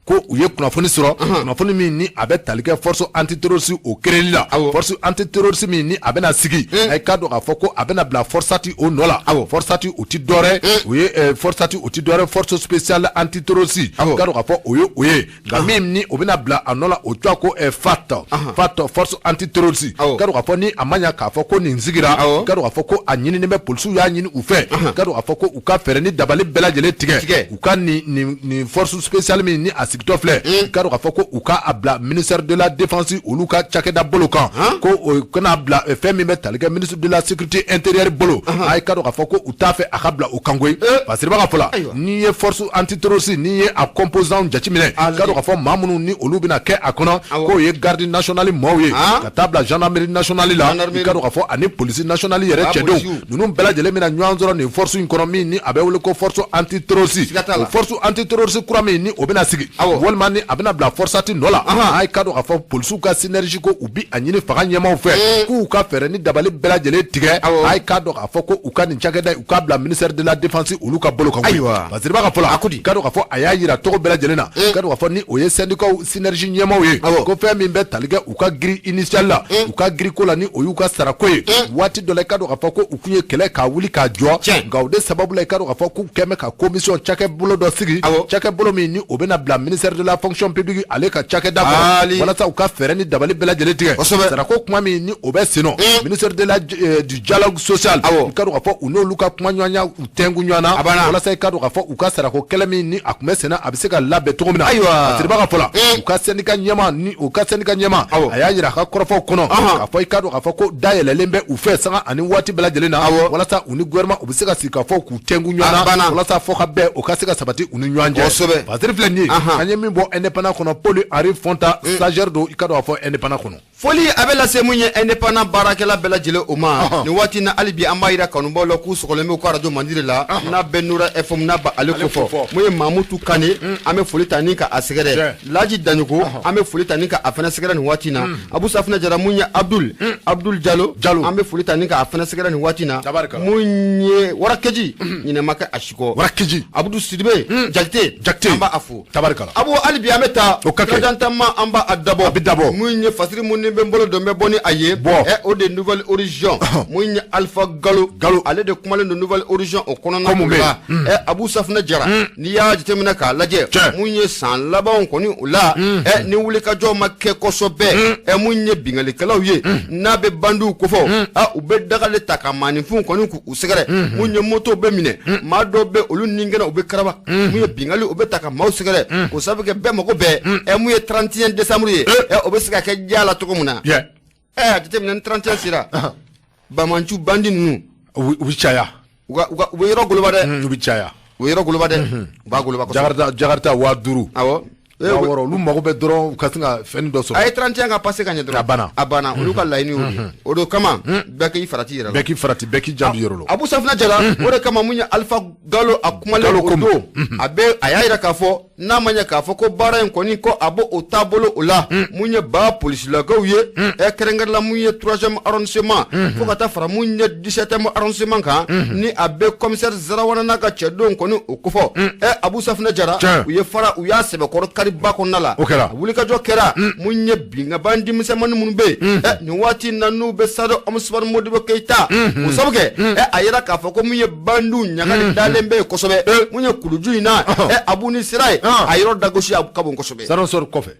ko u ye kunnafoni sɔrɔ kunnafoni min ni a bɛ tali kɛ force antiterroriste o créeli la force antiterroriste min ni a bɛna sigi a k'a dɔn k'a fɔ ko a bɛna bila FORSAT o nɔ la FORSAT o ti dɔwɛrɛ o ye FORSAT o ti dɔwɛrɛ force spéciale antiterroriste k'a dɔn k'a fɔ o ye nka min ni o bɛna bila a nɔ la o tɔgɔ ko FAT FAT force antiterroriste k'a dɔn k'a fɔ ni a ma ɲa k'a fɔ ko nin sigira k'a dɔn k'a fɔ ko a ɲininen bɛ polisiw y'a ɲini u fɛ k'a dɔn k'a fɔ ko u ka fɛɛrɛ ni dabali bɛɛ lajɛlen tigɛ u ka nin force spéciale min ni a sigitɔ filɛ k'a dɔn k'a fɔ ko u ka a bila ministère de la défense olu ka cakɛda bolo kan ko o kana bila fɛn min bɛ tali kɛ ministre de la sécurité intérieure bolo a k'a dɔn k'a fɔ ko u t'a fɛ a ka bila o kan koyi parce que b'a ka fɔ la n'i ye force antiterroriste n'i ye a composant jateminɛ k'a dɔn k'a fɔ maa minnu ni olu bɛna kɛ a kɔnɔ k'o ye garde nationale maaw ye ka taa bila gendarmerie nationale la i k'a dɔn k'a fɔ ani police nationale yɛrɛ cɛdenw ninnu bɛɛ lajɛlen bɛna ɲɔgɔn sɔrɔ nin force in kɔnɔ min ni a bɛ wele ko force antiterroriste o force antiterroriste kura min ni o bɛna sigi walima ni a bɛna bila FORSAT nɔ la a k'a dɔn k'a fɔ polisiw ka synergie ko u bi a ɲini fanga ɲɛmaaw fɛ k'u ka fɛɛrɛ ni dabali bɛɛ lajɛlen tigɛ a k'a dɔn k'a fɔ ko u ka nin cakɛda u k'a bila ministère de la défense olu ka bolo kan ayiwa parce que b'a ka fɔ la k'a dɔn k'a fɔ a y'a jira tɔgɔ bɛɛ lajɛlen na k'a dɔn k'a fɔ ni o ye syndicat synergie ɲɛmaaw ye ko fɛn min bɛ tali kɛ u ka grille initiale la u ka grille ko la ni o y'u ka sarako ye waati dɔ la i k'a dɔn k'a fɔ ko u tun ye kɛlɛ k'a wuli k'a jɔ nka o de sababu la i k'a dɔn k'a fɔ k'u kɛn bɛ ka commission cakɛbolo dɔ sigi cakɛbolo min ni o bɛna bila ministère de la fonction publique ale ka cakɛda kɔnɔ walasa u ka fɛɛrɛ ni dabali bɛɛ lajɛlen tigɛ sarako kuma min ni o bɛ sen nɔ ministère de la du dialogue social i k'a dɔn k'a fɔ u n'olu ka kumaɲɔgɔnya u tɛnku ɲɔgɔn na walasa i k'a dɔn k'a fɔ u ka sarako kɛlɛ min ni a tun bɛ senna a bɛ se ka labɛn cogo min na ayiwa Fasiriba ka fɔ la u ka syndicat ɲɛmaa ni u ka syndicat ɲɛmaa a y'a jira a ka kɔrɔfɔw kɔnɔ k'a fɔ i k'a dɔn k'a fɔ ko dayɛlɛlen bɛ u fɛ sanga ani waati bɛɛ lajɛlen na walasa u ni gouvernement u bɛ se ka sigi ka fɔ k'u tɛnku ɲɔgɔn na walasa fɔ ka bɛn o ka se ka sabati u ni ɲɔgɔn cɛ Fasiri filɛ nin ye an ye min bɔ indépendant kɔnɔ Paul Henri Fontan stagiaire don i k'a dɔn k'a fɔ indépendant kɔnɔ. Foli a bɛ lase mun ye indépendant baarakɛla bɛɛ lajɛlen o ma nin waati na hali bi an b'a jira kanubaw la k'u sɔgɔlen bɛ u ka arajo mandi de la n'a bɛ Nura FM n'a b'ale ko fɔ mun ye Mamutu Kane an bɛ foli ta ni ka a sɛgɛrɛ Laji Daɲogo an bɛ foli ta ni ka a fana sɛgɛrɛ nin waati na Abu Safinɛ Jara mun ye Abdul Abdul Jalo Jalo an bɛ foli ta ni ka a fana sɛgɛrɛ nin waati na mun ye Warakeji ɲinɛ ma kɛ a si kɔ Warakeji Abudu Sidibe Jakite Jakite an b'a fo tabarikala. Abu, hali bi an bɛ taa. O ka kɛ. Sirajantama, an b'a dabɔ. A bɛ dabɔ. Mun ye fasiri mun ni bɛ n bolo don, n bɛ bɔ ni a ye. Bɔ. O de ye Nouvel Horizon. Mun ye Alpha Galo. Galo. Ale de kumalen don Nouvel Horizon o kɔnɔna Ko mun bɛ la. Abu Safunɛ Jara, n'i y'a jateminɛ k'a lajɛ, mun ye san labanw kɔni o la, ni wulikajɔ ma kɛ kosɛbɛ, mun ye binkannikɛlaw ye, n'a bɛ bandiw kofɔ, a u bɛ dagale ta ka maaninfinw kɔni k'u sɛgɛrɛ. Mun ye moto bɛ minɛ, maa dɔw bɛ olu ni kɛnɛ, u bɛ karaba. Mun ye binkanni, u bɛ ta ka maaw sɛgɛrɛ, k'o sababu kɛ bɛɛ mago bɛɛ mun ye 31 décembre ye, o bɛ se ka kɛ diya la cogo min na. A jateminɛ, ni 31 sera, bamancu bandi ninnu U bɛ caya. U bɛ yɔrɔ goloba dɛ. U bɛ caya. U bɛ yɔrɔ goloba dɛ, u b'a goloba kosɛbɛ. Jakarta, Jakarta 5000. Awɔ. 6000, olu mago bɛ dɔrɔn u ka sin ka fɛn dɔ sɔrɔ. A ye 31 ka passer ka ɲɛ dɔrɔn. A banna. A banna, olu ka laɲini y'o de ye. O de kama bɛɛ k'i farati yɛrɛ la. Bɛɛ k'i farati, bɛɛ k'i janto yɔrɔ la. Abu Safunɛ Jara, o de kama mun ye Alpha Galo, a kumalen Galo o ko mun? don, a bɛ a y'a yira k'a fɔ n'a ma ɲɛ k'a fɔ ko baara in kɔni, ko a b'o o taabolo o la, mun ye ba polisilakaw ye, kɛrɛnkɛrɛnla mun ye troisième arrondissement fo ka taa fara mun ye 17e arrondissement kan, ni a bɛ commissaire Zarawana n'a ka cɛdenw kɔni o kofɔ. Abu Safunɛ Jara, u ye fara, u y'a sɛbɛkɔrɔ kari ba kɔnɔna la. O kɛra. A wulikajɔ kɛra mun ye binkanbandi misɛnmanin minnu bɛ yen, nin waati in na, n'u bɛ stade Omnisports Modibo Keyita, o sabu kɛ a yira k'a fɔ ko mun ye bandiw ɲagali dalen bɛ yen kosɛbɛ, mun ye kuluju in na, Abu, ni sira ye, a yɔrɔ dagosi a ka bon kosɛbɛ. Stade Omnisports kɔfɛ.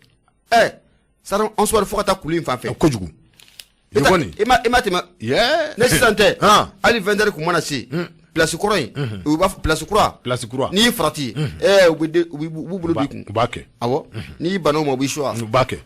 Stade Omnisports fo ka taa kulu in fan fɛ. Kojugu. Nin kɔni. I ma tɛmɛ. Ne sisan tɛ, hali 20 heures kun mana se, place kɔrɔ in, u b'a fɔ place kura. Place kura. N'i y'i farati, u bɛ u b'u bolo don i kun. U b'a kɛ. Awɔ, n'i banna o ma, u b'i suwa. U b'a kɛ.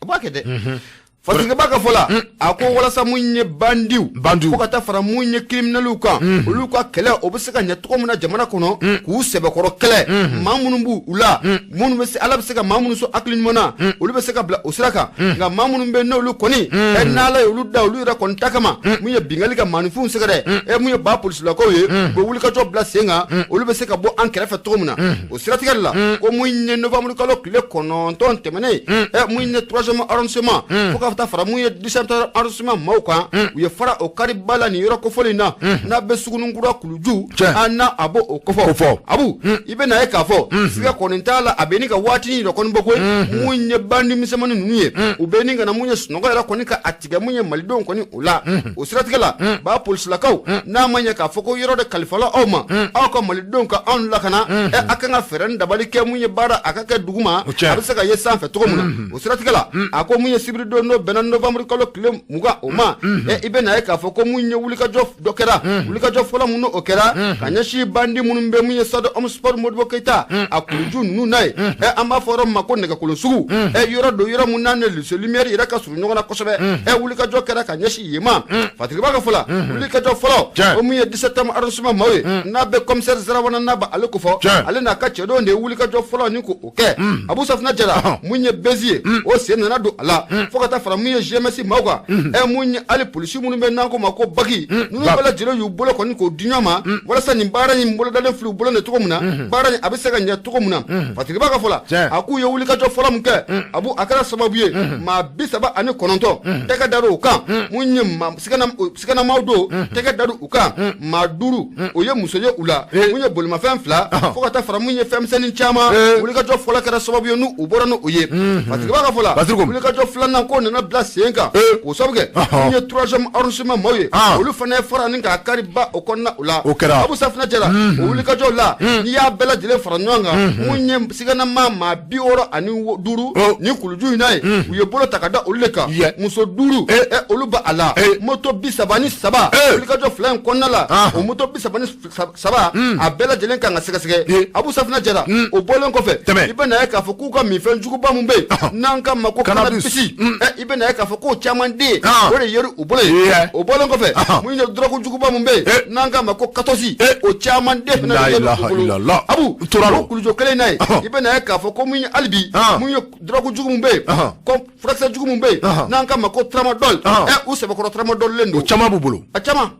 U b'a kɛ dɛ. Fasikɛba ka fɔ la, a ko walasa mun ye bandiw Bandiw. fo ka taa fara mun ye criminels kan, olu ka kɛlɛ o bɛ se ka ɲɛ cogo min na jamana kɔnɔ, k'u sɛbɛkɔrɔ kɛlɛ, maa minnu b'u u la, minnu bɛ se, Ala bɛ se ka maa minnu sɔn hakili ɲuman na, olu bɛ se ka bila o sira kan. Nka maa minnu bɛ n'olu kɔni n'Ala ye olu da olu yɛrɛ kɔni ta kama, mun ye binkanni ka maaninfinw sɛgɛrɛ, mun ye ba polisilakaw ye, u bɛ wulikajɔ bila sen kan, olu bɛ se ka bɔ an kɛrɛfɛ cogo min na. O siratigɛ de la, ko mun ye novembre kalo tile 9 tɛmɛnen, mun ye troisième arrondissement fo ka taa fara mun ye 17e arrondissement maaw kan, u ye fara o kari ba la nin yɔrɔ kofɔlen in na, n'a bɛ Sugunikura kuluju, an n'a a b'o o kofɔ. Kofɔ. Abu, i bɛ na ye k'a fɔ siga kɔni t'a la, a bɛ ni ka waatinin yɛrɛ kɔni bɔ koyi. Mun ye bandi misɛnmanin ninnu ye, u bɛ ni ka na mun ye sunɔgɔ yɛrɛ kɔni ka a tigɛ mun ye malidenw kɔni o la. O siratigɛ la, ba polisilakaw, n'a ma ɲɛ k'a fɔ ko yɔrɔ de kalifala aw ma, aw ka malidenw ka anw lakana, a kan ka fɛɛrɛ ni dabali kɛ mun ye baara a ka kɛ dugu ma, O tiɲɛ. a bɛ se ka ye sanfɛ cogo min na. O siratigɛ la, a ko mun ye sibiridon, n'o bɛnna novembre kalo tile 20 o ma, i bɛ na ye k'a fɔ ko mun ye wulikajɔ dɔ kɛra, wulikajɔ fɔlɔ mun n'o kɛra ka ɲɛsin bandi minnu bɛ mun ye stade Omnisports Modibo Keyita a kuluju ninnu n'a ye, an b'a fɔ yɔrɔ min ma ko nɛgɛkolon sugu, yɔrɔ don, yɔrɔ mun n'a ni lycée Lumière yɛrɛ ka surun ɲɔgɔn na kosɛbɛ. Wulikajɔ kɛra ka ɲɛsin yen ma. Fatiriba ka fɔ la, wulikajɔ fɔlɔ, o mun ye 17e arrondissement maaw ye, n'a bɛ commissaire Zarawana, n'a bɛ ale kofɔ, ale n'a ka cɛdenw de ye wulikajɔ fɔlɔ ni k'o kɛ. Abu Safunɛ Jara, mun ye bezi ye, o sen nana don a la, fo ka taa fara mun ye GMS maaw kan, mun ye hali polisi minnu bɛ n'an ko ma ko baki ninnu, bɛɛ lajɛlen y'u bolo kɔni k'o di ɲɔgɔn ma walasa nin baara in bolodalen filɛ u bolo nin cogo min na, baara in a bɛ se ka ɲɛ cogo min na. Fatiriba ka fɔ la, a k'u ye wulikajɔ fɔlɔ min kɛ, Abu, a kɛra sababu ye maa 39 tɛgɛ dar'o kan. Mun ye maa siganamaw don, tɛgɛ dar'u u kan, maa duuru o ye muso ye u la, mun ye bolimafɛn fila fo ka taa fara mun ye fɛnmisɛnnin caman. Wulikajɔ fɔlɔ kɛra sababu ye n'u bɔra n'o ye. Fatiriba ka fɔ la, wulikajɔ filanan ko nana bila sen kan k'o sababu kɛ mun ye troisième arrondissement maaw ye, olu fana ye fara ni k'a kari ba o kɔnɔna o la. O kɛra. Abu Safunɛ Jara, o wulikajɔw la, n'i y'a bɛɛ lajɛlen fara ɲɔgɔn kan, mun ye siganama maa 65 ni kuluju in n'a ye, u ye bolo ta ka da olu de kan, muso duuru, olu ba a la, moto 33, wulikajɔ fila in kɔnɔna la, o moto 33, a bɛɛ lajɛlen kan ka sɛgɛsɛgɛ. Abu Safunɛ Jara, o bɔlen kɔfɛ, i bɛ na ye k'a fɔ k'u ka minfɛn juguba mun bɛ yen n'an ka ma ko Cannabis. cannabis, i bɛ na ye k'a fɔ k'o caman den, o de yeri u bolo ye. O bɔlen kɔfɛ, mun ye drogue juguba mun bɛ yen n'an k'a ma ko 14, o caman den fana La de yeri u ilaha bolo. illallah. Abu, U tora la. o kulujo kelen in na ye, i bɛ na ye k'a fɔ ko mun ye hali bi mun ye drogue jugu mun bɛ yen, ko furakisɛ jugu mun bɛ yen n'an k'a ma ko tramadol, u sɛbɛkɔrɔ tramadɔlilen don. O caman b'u bolo. A caman.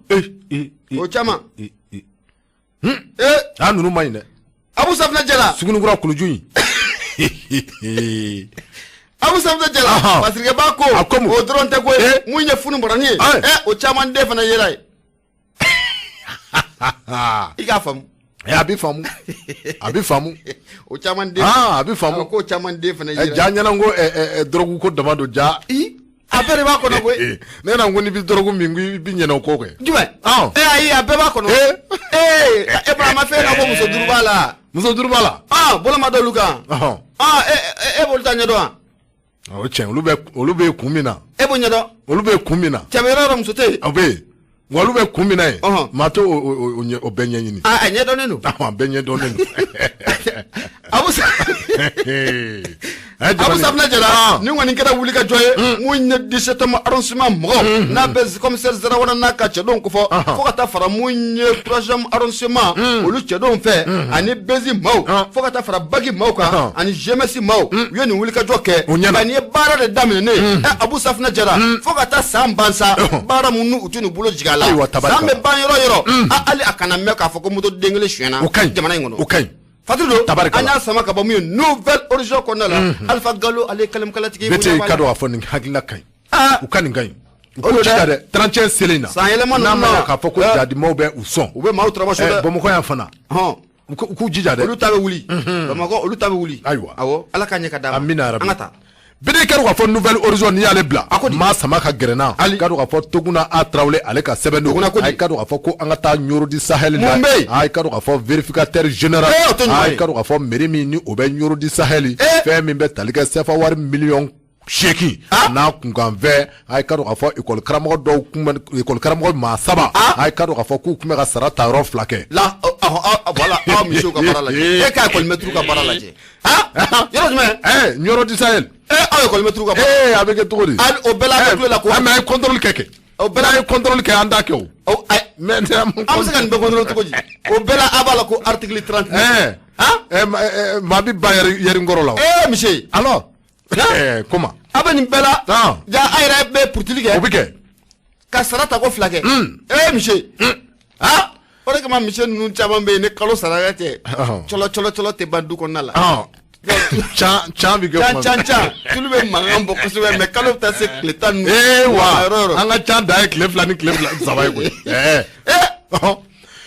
O caman. Aa, ninnu ma ɲi dɛ. Abu Safunɛ Jara. Sugunikura kuluju in. Abu Safunɛ Jara, Fasirikɛba ko A ko mun? o dɔrɔn tɛ koyi, mun ye funu bɔrɔnin ye, o caman den fana yera ye. I k'a faamu. A bɛ faamu, a bɛ faamu. O caman den. A bɛ faamu. Ko caman den fana yera. Ja ɲɛna ko dɔrɔgu ko dama don ja. A bɛɛ de b'a kɔnɔ koyi. Ne na ko n'i bɛ dɔrɔgu min i bɛ ɲinɛ o kɔ kɛ. Jumɛn? Ayi, a bɛɛ b'a kɔnɔ. E bɔra a ma fɛn ko muso duuru b'a la. Muso duuru b'a la. Bolo ma d'olu kan. E b'olu ta ɲɛdɔn wa? O tiɲɛ, olu bɛ kun min na. E b'o ɲɛdɔn? Olu bɛ kun min na. Cɛ bɛ yɔrɔ o yɔrɔ muso tɛ yen. O bɛ yen. Wa olu bɛ kun min na yen. Maa t'o o bɛɛ ɲɛɲini. A ɲɛdɔnnen don. A bɛɛ ɲɛdɔnnen don. Abu Safunɛ Jara, nin kɔni kɛra wulikajɔ ye mun ye 17e arrondissement mɔgɔ n'a bɛ commissaire Zarawana n'a ka cɛdenw kofɔ, fo ka taa fara mun ye 3e arrondissement olu cɛdenw fɛ, ani Bezi maaw, fo ka taa fara Bagi maaw kan, ani GMS maaw, u ye nin wulikajɔ kɛ. Nka nin ye baara de daminɛ ye Abu Safunɛ Jara, fo ka taa san ban sa, baara minnu u tɛ n'u bolo jigin a la. San bɛ ban yɔrɔ yɔrɔ, hali a kana mɛn k'a fɔ ko moto den kelen sonyɛna jamana in kɔnɔ. O ka ɲi. Fatido, an y'a sama ka bɔ mun ye Nouvelle Horizon kɔnɔna la. Alpha Gallo, ale ye kalamkalatigi ye. Bete, ka dɔn k'a fɔ nin hakilila ka ɲi. U ka nin ka ɲi. U k'u jija dɛ, 31 selen na. San yɛlɛma ninnu na. N'a ma ɲɛ k'a fɔ ko jadimaw bɛ u sɔn. U bɛ maaw tɔrɔmɔsɔ dɛ. Bamakɔ yan fana. U k'u jija dɛ. Olu ta bɛ wuli. Bamakɔ olu ta bɛ wuli. Ayiwa. Awɔ, Ala k'a ɲɛ ka d'a ma. Amina yarabi. An ka taa. Bere ka dɔn k'a fɔ Nouvelle Horizon n'i y'ale bila, maa sama ka gɛrɛ n na. Ka dɔn k'a fɔ Toguna A Tarawele, ale ka sɛbɛn don. A ka dɔn k'a fɔ ko an ka taa Ɲɔrɔ du Sahel la. Mun bɛ yen? A ka dɔn k'a fɔ vérificateur général. O tɛ ɲuman ye. A ka dɔn k'a fɔ mairie min ni o bɛ Ɲɔrɔ du Sahel. Fɛn min bɛ tali kɛ CFA wari miliyɔn 8 n'a kunkanfɛn. A ka dɔn k'a fɔ école karamɔgɔ dɔw kun bɛ, école karamɔgɔ maa saba. A ka dɔn k'a fɔ k'u tun bɛ ka sara ta yɔrɔ fila kɛ. La, voilà, aw misiw ka baara lajɛ. E ka école maître ka baara lajɛ. Yɔrɔ jumɛn? Ɲɔrɔ du Sahel. Aw école maître ka baara. A bɛ kɛ cogo di? O bɛɛ la, a bɛ tulo la ko. Mais a ye contrôle kɛ. O bɛɛ la, a ye contrôle kɛ, an t'a kɛ o. Mais an bɛ se ka nin bɛɛ contrôle cogo di? O bɛɛ la, a b'a la ko article 39. Maa bɛ ban yɛri kɔrɔ la. Monsieur. Alors. Comment? A bɛ nin bɛɛ la. Ja, a yɛrɛ bɛ purutili kɛ. O bɛ kɛ. Ka sara ta ko fila kɛ. Monsieur. O de kama monsieur ninnu caman bɛ yen, ni kalo sara tɛ, cɔlɔ cɔlɔ cɔlɔ tɛ ban du kɔnɔna la. Can can bɛ kɛ. Can can can, tulu bɛ mankan bɔ kosɛbɛ, mais kalo bɛ taa se tile 10 ninnu. Wa an ka can dan ye tile 2 ni tile 2 saba ye koyi.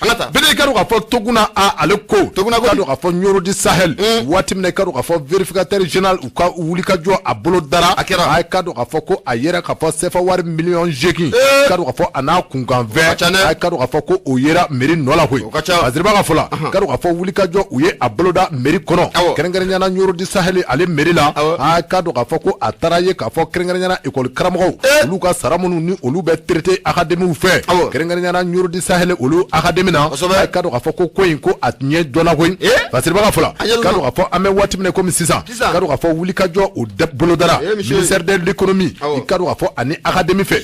An ka taa. Bere ka dɔn k'a fɔ Toguna A ale ko. Toguna ko. Ka dɔn k'a fɔ Ɲɔrɔ du Sahel. Waati min na i ka dɔn k'a fɔ vérificateur général u ka wulikajɔ a bolo dara. A kɛra. A ka dɔn k'a fɔ ko a yera k'a fɔ CFA wari miliyɔn 8. Ka dɔn k'a fɔ a n'a kunkanfɛn. A ka dɔn k'a fɔ ko o yera mairie nɔ la koyi. O ka ca. Aziriba ka fɔ la. Ka dɔn k'a fɔ wulikajɔ u ye a boloda mairie kɔnɔ. Kɛrɛnkɛrɛnnenya la Ɲɔrɔ du Sahel ale mairie la. A ka dɔn k'a fɔ ko a taara ye k'a fɔ kɛrɛnkɛrɛnnenya la école karamɔgɔw. Olu ka sara minnu ni olu bɛ traité académie fɛ. Kɛrɛnkɛrɛnnenya la Ɲɔrɔ du Sahel olu académie na. A ka dɔn k'a fɔ ko in ko a ɲɛ dɔnna koyi. Fasiriba ka fɔ la. Ka dɔn k'a fɔ an bɛ waati min na komi sisan. Ka dɔn k'a fɔ wulikajɔ o bolodara ministère de l'économie. I ka dɔn k'a fɔ ani académie fɛ.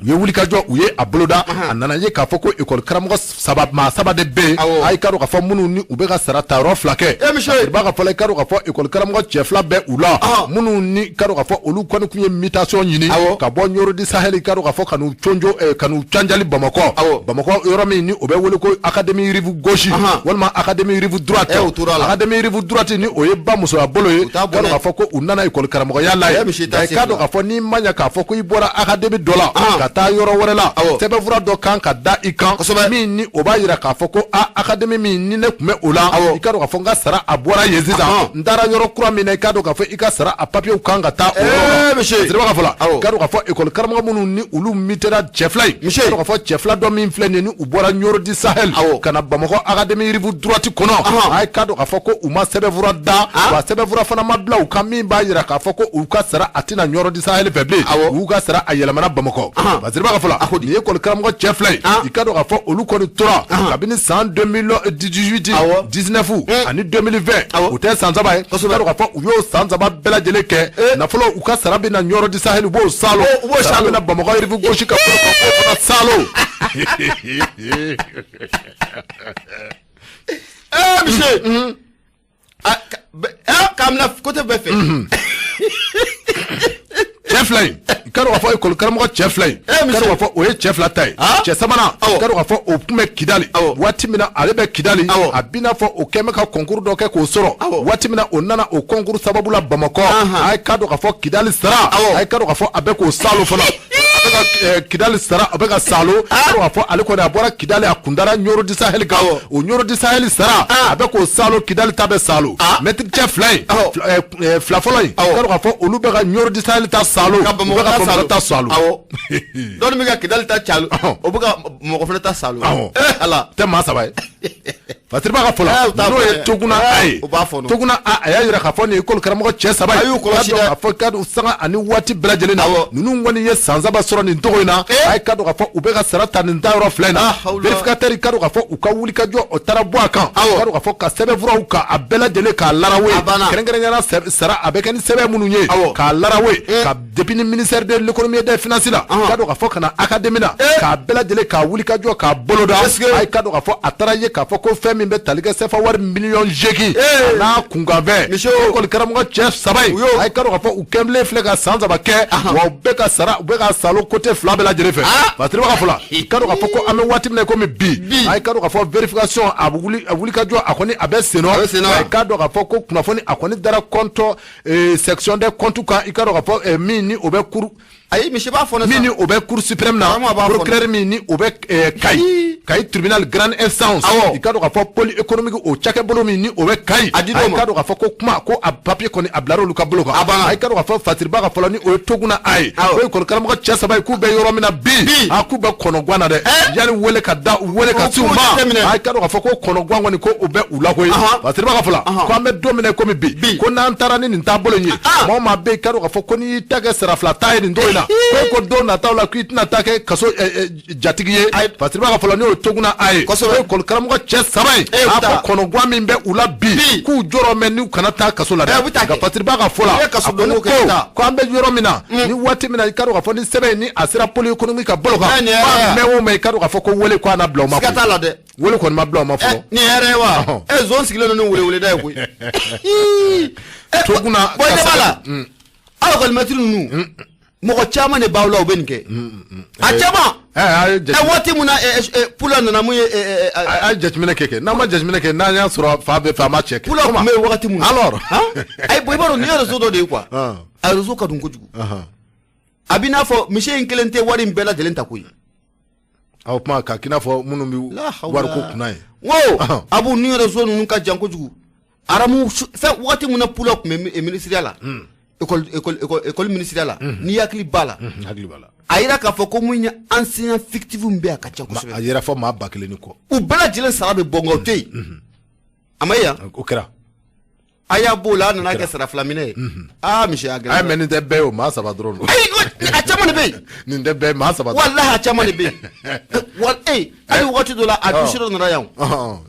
U ye wulikajɔ u ye a boloda. A nana ye k'a fɔ ko école karamɔgɔ saba maa saba de bɛ yen. A ka dɔn k'a fɔ minnu ni u bɛ ka sara ta yɔrɔ fila kɛ. Fasiriba ka fɔ la, i ka dɔn k'a fɔ école karamɔgɔ cɛ fila bɛ u la. Minnu ni ka dɔn k'a fɔ olu kɔni tun ye mutation ɲini. Ka bɔ Ɲɔrɔ du Sahel, i ka dɔn k'a fɔ ka n'u conjo, ka n'u canjali Bamakɔ. Bamakɔ yɔrɔ min ni o bɛ wele ko académie rive gauche walima académie rive droite. Académie rive droite ni o ye ba musoya bolo ye. Ka dɔn k'a fɔ ko u nana école karamɔgɔya la yen. I ka dɔn k'a fɔ n'i ma ɲɛ k'a fɔ ko i bɔra académie dɔ la ka taa yɔrɔ wɛrɛ la, sɛbɛnfura dɔ kan ka da i kan min ni o b'a yira k'a fɔ ko a académie min ni ne tun bɛ o la, i ka dɔn k'a fɔ n ka sara a bɔra yen sisan, n taara yɔrɔ kura min na, i ka dɔn k'a fɔ i ka sara a papiyew kan ka taa o yɔrɔ la. Siriba ka fɔ la, i ka dɔn k'a fɔ école karamɔgɔ minnu ni olu mitera cɛ fila ye, i ka dɔn k'a fɔ cɛ fila dɔ min filɛ nin ye ni u bɔra Ɲɔrɔ du Sahel ka na Bamakɔ académie rive droite kɔnɔ, a ka dɔn k'a fɔ ko u ma sɛbɛnfura da, wa sɛbɛnfura fana ma bila u kan min b'a yira k'a fɔ ko u ka sara a tɛna Ɲɔrɔ du Sahel fɛ bilen, u y'u ka sara a yɛlɛmana Bamakɔ. Fasiriba ka fɔ la, nin ye école karamɔgɔ cɛ fila ye, i ka dɔn k'a fɔ olu kɔni tora kabini san 2018, 19 ani 2020, o tɛ san 3 ye. I ka dɔn k'a fɔ u y'o san 3 bɛɛ lajɛlen kɛ, nafolo u ka sara bɛ na Ɲɔrɔ du Sahel, u b'o salo, sara bɛ na Bamakɔ rive gauche ka fana salo. Monsieur, k'a minɛ côté bɛɛ fɛ. Cɛ fila in, i ka dɔn k'a fɔ école karamɔgɔ cɛ fila in, i ka dɔn k'a fɔ o ye cɛ fila ta ye. Cɛ sabanan, i ka dɔn k'a fɔ o tun bɛ Kidali. Waati min na ale bɛ Kidali, a b'i n'a fɔ o kɛn bɛ ka concours dɔ kɛ k'o sɔrɔ. Waati min na o nana o concours sababu la Bamakɔ, a ka dɔn k'a fɔ Kidali sara, a ka dɔn k'a fɔ a bɛ k'o salo fana. A bɛ bɛ ka Kidali sara a bɛ ka salo k'a fɔ ale kɔni a bɔra Kidali a kun dara Ɲɔrɔ du Sahel kan o Ɲɔrɔ du Sahel sara a bɛ k'o salo Kidali ta bɛ salo mɛtiri cɛ fila in fila fɔlɔ in k'a dɔn k'a fɔ olu bɛ ka Ɲɔrɔ du Sahel ta salo ka Bamakɔ ta ta salo dɔɔni bɛ ka Kidali ta salo o bɛ ka Bamakɔ fana ta salo ala tɛ maa saba ye Fasiriba ka fɔ la n'o ye Toguna A ye Toguna A a y'a jira k'a fɔ nin école karamɔgɔ cɛ saba ye a y'u kɔlɔsi dɛ k'a fɔ k'a dɔn sanga ani waati bɛɛ lajɛlen na ninnu kɔni ye san saba sɔrɔ nin cogo in na a ye k'a dɔn k'a fɔ u bɛ ka sara ta nin taayɔrɔ fila in na vérificateur k'a dɔn k'a fɔ u ka wulikajɔ o taara bɔ a kan k'a dɔn k'a fɔ ka sɛbɛnfuraw ka a bɛɛ lajɛlen k'a larawe kɛrɛnkɛrɛnnenya la sara a bɛ kɛ ni sɛbɛn minnu ye k'a larawe ka depuis ni ministère de l'économie et des finances la k'a dɔn k'a fɔ ka na académie na k'a bɛɛ lajɛlen k'a wuli ka jɔ k'a boloda a ye k'a dɔn k'a fɔ a taara ye k'a fɔ ko fɛn min bɛ tali kɛ sefa wari miliyɔn 8 a n'a kunkanfɛn ekɔli karamɔgɔ cɛ saba in a ye k'a dɔn k'a fɔ u kɛlen filɛ ka san 3 kɛ wa u bɛ ka sara u bɛ ka salo côté fila bɛɛ lajɛlen fɛ Fasiriba ka fɔ la k'a dɔn k'a fɔ ko an bɛ waati min na komi bi a ye k'a dɔn k'a fɔ vérification a wuli a wuli ka jɔ a kɔni a bɛ sen nɔ a ye k'a dɔn k'a fɔ ko kunnafoni a kɔni dara compte section des comptes kan i k'a dɔn k'a fɔ min ni o bɛ cour ayi misi b'a fɔ min ni o bɛ cour suprême na procureur min ni o bɛ Kayi Kayi tribunal grande instance i k'a dɔn k'a fɔ pôle économique o cakɛbolo min ni o bɛ Kayi a k'a dɔn k'a fɔ ko kuma ko a papier kɔni a bilara olu ka bolo kan a k'a dɔn k'a fɔ Fasiriba ka fɔ la ni o ye Toguna A ye ko école karamɔgɔ cɛ saba ye k'u bɛ yɔrɔ min na bi a k'u bɛ kɔnɔguwan na dɛ yanni wele ka da wele ka se u ma a k'a dɔn k'a fɔ ko kɔnɔguwan kɔni ko o bɛ u la koyi Fasiriba ka fɔ la ko an bɛ don min na komi bi ko n'an taara ni nin taabolo in ye maa o maa bɛ yen k'a dɔn k'a fɔ ko n'i y'i ta kɛ sara fila ta ye nin don in na ko don nataw la k'i tɛna taa kɛ kaso jatigi ye Fasiriba ka fɔ la n'o ye Toguna A ye ko école karamɔgɔ cɛ saba in a ko kɔnɔguwan min bɛ u la bi k'u jɔrɔ mɛ n'u kana taa kaso la dɛ nka Fasiriba ka fɔ la a ko ko an bɛ yɔrɔ min na ni waati min na i k'a dɔn k'a fɔ ni sɛbɛn in ni a sera pôle économique ka bolo kan k'a mɛn o mɛn i k'a dɔn k'a fɔ ko wele ko a na bila o ma koyi wele kɔni ma bila o ma fɔlɔ nin hɛrɛ ye wa ɛ zon sigilen don ni weleweleda ye koyi Toguna bɔn ne b'a la aw ekɔlimɛtiri ninnu mɔgɔ caman de b'aw la u bɛ nin kɛ a caman ɛ waati min na Pula nana mun ye a ye jateminɛ kɛ n'an ma jateminɛ kɛ n'an y'a sɔrɔ fa bɛ fɛ an b'a cɛ kɛ Pula tun bɛ yen wagati min na alors ayi bon i b'a dɔn nin ye réseau dɔ de ye quoi a réseau ka dun kojugu a b'i n'a fɔ misi in kelen tɛ wari in bɛɛ lajɛlen ta koyi o kuma ka k'i n'a fɔ minnu bɛ wariko kunna ye n ko Abu ni réseau ninnu ka jan kojugu aramu fɛn waati min na Pula tun bɛ minisiriya la école école école minisiriya la n'i hakili b'a la a yira k'a fɔ ko mun ye enseignant fictif min bɛ yen a ka ca kosɛbɛ a yɛrɛ fɔ maa 1000 ni kɔ u bɛɛ lajɛlen sara bɛ bɔ nka o tɛ yen a ma ye yan o kɛra a y'a b'o la a nana kɛ sara fila minɛ ye aa misi y'a gɛlɛn ayi mais nin tɛ bɛɛ ye o maa saba dɔrɔn don ayi a caman de bɛ yen nin tɛ bɛɛ maa saba walahi a caman de bɛ yen wa ee hali waati dɔ la a dossier dɔ nana yan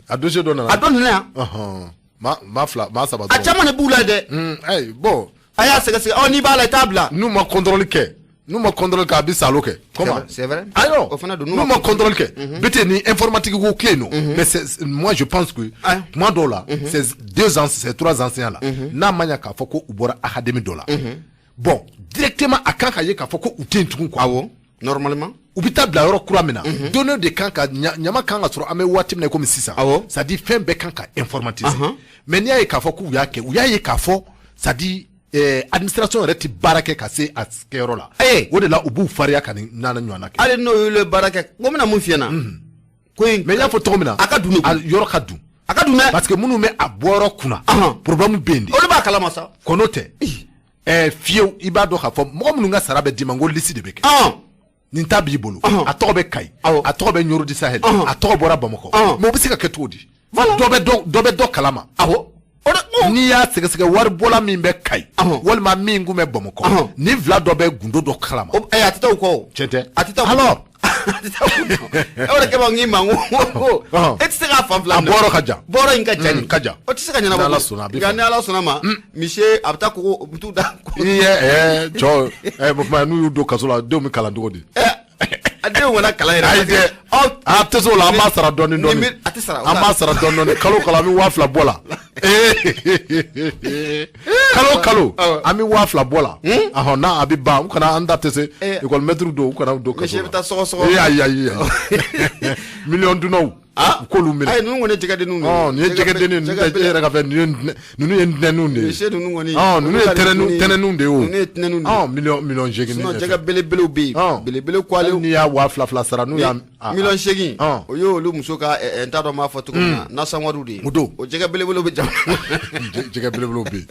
a dossier dɔ nana a dɔ nana yan maa fila maa saba a caman de b'u la dɛ ayi bon a y'a sɛgɛsɛgɛ ɔ n'i b'a la i t'a bila n'u ma contrôle kɛ n'u ma contrôle kɛ a bɛ salo kɛ comment c'est vrai ayi o fana don n'u ma contrôle kɛ peut-être ni informatique ko tile non mais c'est moi je pense que tuma dɔw la ces deux ans ces trois enseignants là n'a ma ɲa k'a fɔ ko u bɔra académie dɔ la bon directement a kan ka ye k'a fɔ ko u tɛ yen tugun quoi awɔ normalement u bɛ taa bila yɔrɔ kura min na données de kan ka ɲama kan ka sɔrɔ an bɛ waati min na komi sisan awɔ c'est à dire fɛn bɛɛ kan ka informatiser mais n'i y'a ye k'a fɔ k'u y'a kɛ u y'a ye k'a fɔ c'est à dire administration yɛrɛ tɛ baara kɛ ka se a kɛyɔrɔ la o de la u b'u farinya ka nin n'a ɲɔgɔnna kɛ hali n'o y'olu baara kɛ n ko n bɛna mun f'i ɲɛna ko in mais n y'a fɔ cogo min na a ka dun a yɔrɔ ka dun a ka dun dɛ parce que minnu bɛ a bɔyɔrɔ kunna problème bɛ yen de olu b'a kalama sa kɔnɔ tɛ fiyewu i b'a dɔn k'a fɔ mɔgɔ minnu ka sara bɛ d'i ma n ko liste de bɛ kɛ nin ta b'i bolo a tɔgɔ bɛ Kayi a tɔgɔ bɛ Ɲɔrɔ du Sahel a tɔgɔ bɔra Bamakɔ mais o bɛ se ka kɛ cogo di dɔ bɛ dɔ kalama awɔ n'i y'a sɛgɛsɛgɛ waribɔla min bɛ Kayi walima min kun bɛ Bamakɔ nin fila dɔ bɛ gundo dɔ kalama a tɛ taa o kɔ o tiɲɛ tɛ a tɛ taa alors a tɛ taa o kɔ o de kama n k'i ma n ko e tɛ se k'a fan fila a bɔyɔrɔ ka jan bɔyɔrɔ in ka jan nin ka jan o tɛ se ka ɲɛnabɔ n'Ala sɔnna a bɛ nka ni Ala sɔnna ma misi a bɛ taa kogo u bɛ t'u da i ye cɔ o tuma n'u y'u don kaso la denw bɛ kalan cogo di a denw kana kalan yɛrɛ ayi dɛ a tɛ se o la an b'a sara dɔɔni dɔɔni a tɛ sara an b'a sara dɔɔni dɔɔni kalo kalo an bɛ 2000 bɔ la kalo kalo an bɛ 2000 bɔ la ahɔn n'a a bɛ ban u kana an ta tɛ se école maître don u kana don kaso la misi bɛ taa sɔgɔsɔgɔ ee ayi ayi ayi miliyɔn dunnaw. U k'olu minɛ. Ayi, ninnu kɔni ye jɛgɛdenninw de ye. Nin ye jɛgɛdennin ninnu tɛ, e yɛrɛ ka fɛn ninnu ye ntɛnɛnw de ye. Se ninnu kɔni. Ninnu ye tɛnɛnw de ye o. Ninnu ye tɛnɛnw de ye. Miliyɔn 8. Sinon jɛgɛ belebelew bɛ yen. Belebele ko ale. N'i y'a 2000 2000 sara n'u y'a. Miliyɔn 8. O ye olu muso ka n t'a dɔn n b'a fɔ cogo min na nasɔngɔw de ye. O don. O jɛgɛ belebelew bɛ jamana. Jɛgɛ belebelew bɛ yen,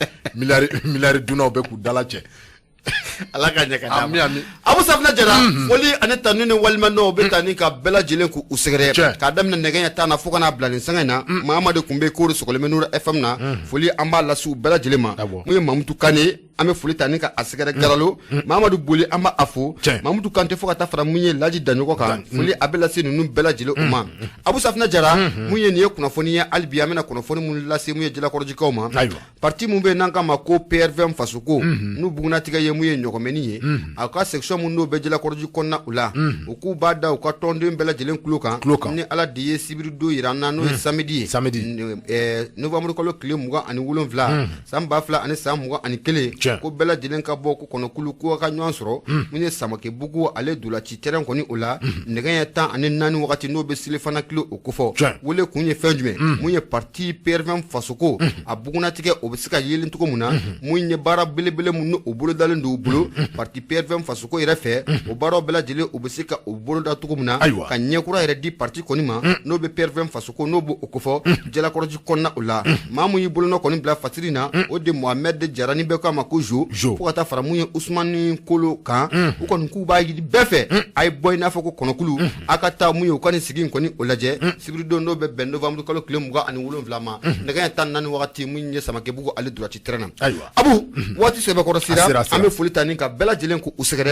miliyari dunnaw bɛ k'u dala cɛ. Ala ka ɲɛ ka d'a ma. Abu Safinɛ Jara, foli ani tanu ni waleɲumandɔn bɛ taa ni ka bɛɛ lajɛlen k'u sɛgɛrɛ k'a daminɛ nɛgɛ ɲɛ 10 na fo ka n'a bila nin sanga in na. Mamadu kun bɛ k'o sɔgɔlen bɛ Nuru FM na, foli an b'a lase u bɛɛ lajɛlen ma. Mun ye Mamutu Kane, an bɛ foli ta ni ka a sɛgɛrɛ Garalo. Mamadu Boli, an b'a fo. Mamutu Kante, fo ka taa fara mun ye Laji Daɲɔgɔ kan, foli a bɛ lase ninnu bɛɛ lajɛlen ma. Abu Safinɛ Jara, mun ye nin ye kunnafoni ye, hali bi an bɛna kunnafoni mun lase mun ye Jalakɔrɔjikaw ma. Parti mun bɛ yen n'an k'a ma ko PRVM Fasoko, n'u bugunnatigɛ ye mun ye ɲɔgɔmɛni ye, a ka section mun n'o bɛ Jalakɔrɔji kɔnɔna u la, u k'u b'a da u ka tɔnden bɛɛ lajɛlen tulo kan, ni Ala de ye sibiridon jira an na, n'o ye samedi ye, novembre kalo tile 27 san 2021, ko bɛɛ lajɛlen ka bɔ ko kɔnɔkulu ko ka ɲɔgɔn sɔrɔ mun ye Samakebugu ale dolaci terrain kɔni o la, nɛgɛ ɲɛ 14 wagati, n'o bɛ selifana kilo o kofɔ. Wele kun ye fɛn jumɛn? Mun ye parti PRVM Fasoko a bugunnatigɛ o bɛ se ka yelen cogo min na, mun ye baara belebele mun o bolodalen don u bolo parti PRVM Fasoko yɛrɛ fɛ, o baaraw bɛɛ lajɛlen u bɛ se ka o boloda cogo min na ka ɲɛkura yɛrɛ di parti kɔni ma, n'o bɛ PRVM Fasoko, n'o b'o kofɔ Jalakɔrɔji kɔnɔna o la. Maa mun y'i bolonɔ kɔni bila fasiri na, o de Mohamed Jara, ni bɛɛ k'a ma ko Jo, fo ka taa fara mun ye Usumani Kolo kan. U kɔni k'u b'a ɲini bɛɛ fɛ, a ye bɔ i n'a fɔ ko kɔnɔkulu, a ka taa mun ye u ka nin sigi in kɔni o lajɛ sibiridon, n'o bɛ bɛn novembre kalo tile 27 ma, nɛgɛ ɲɛ 14 wagati, mun ye Samakebugu ale dolaci terrain na. Abu, waati sɛbɛkɔrɔ sera, an bɛ foli ta ni ka bɛɛ lajɛlen k'u sɛgɛrɛ.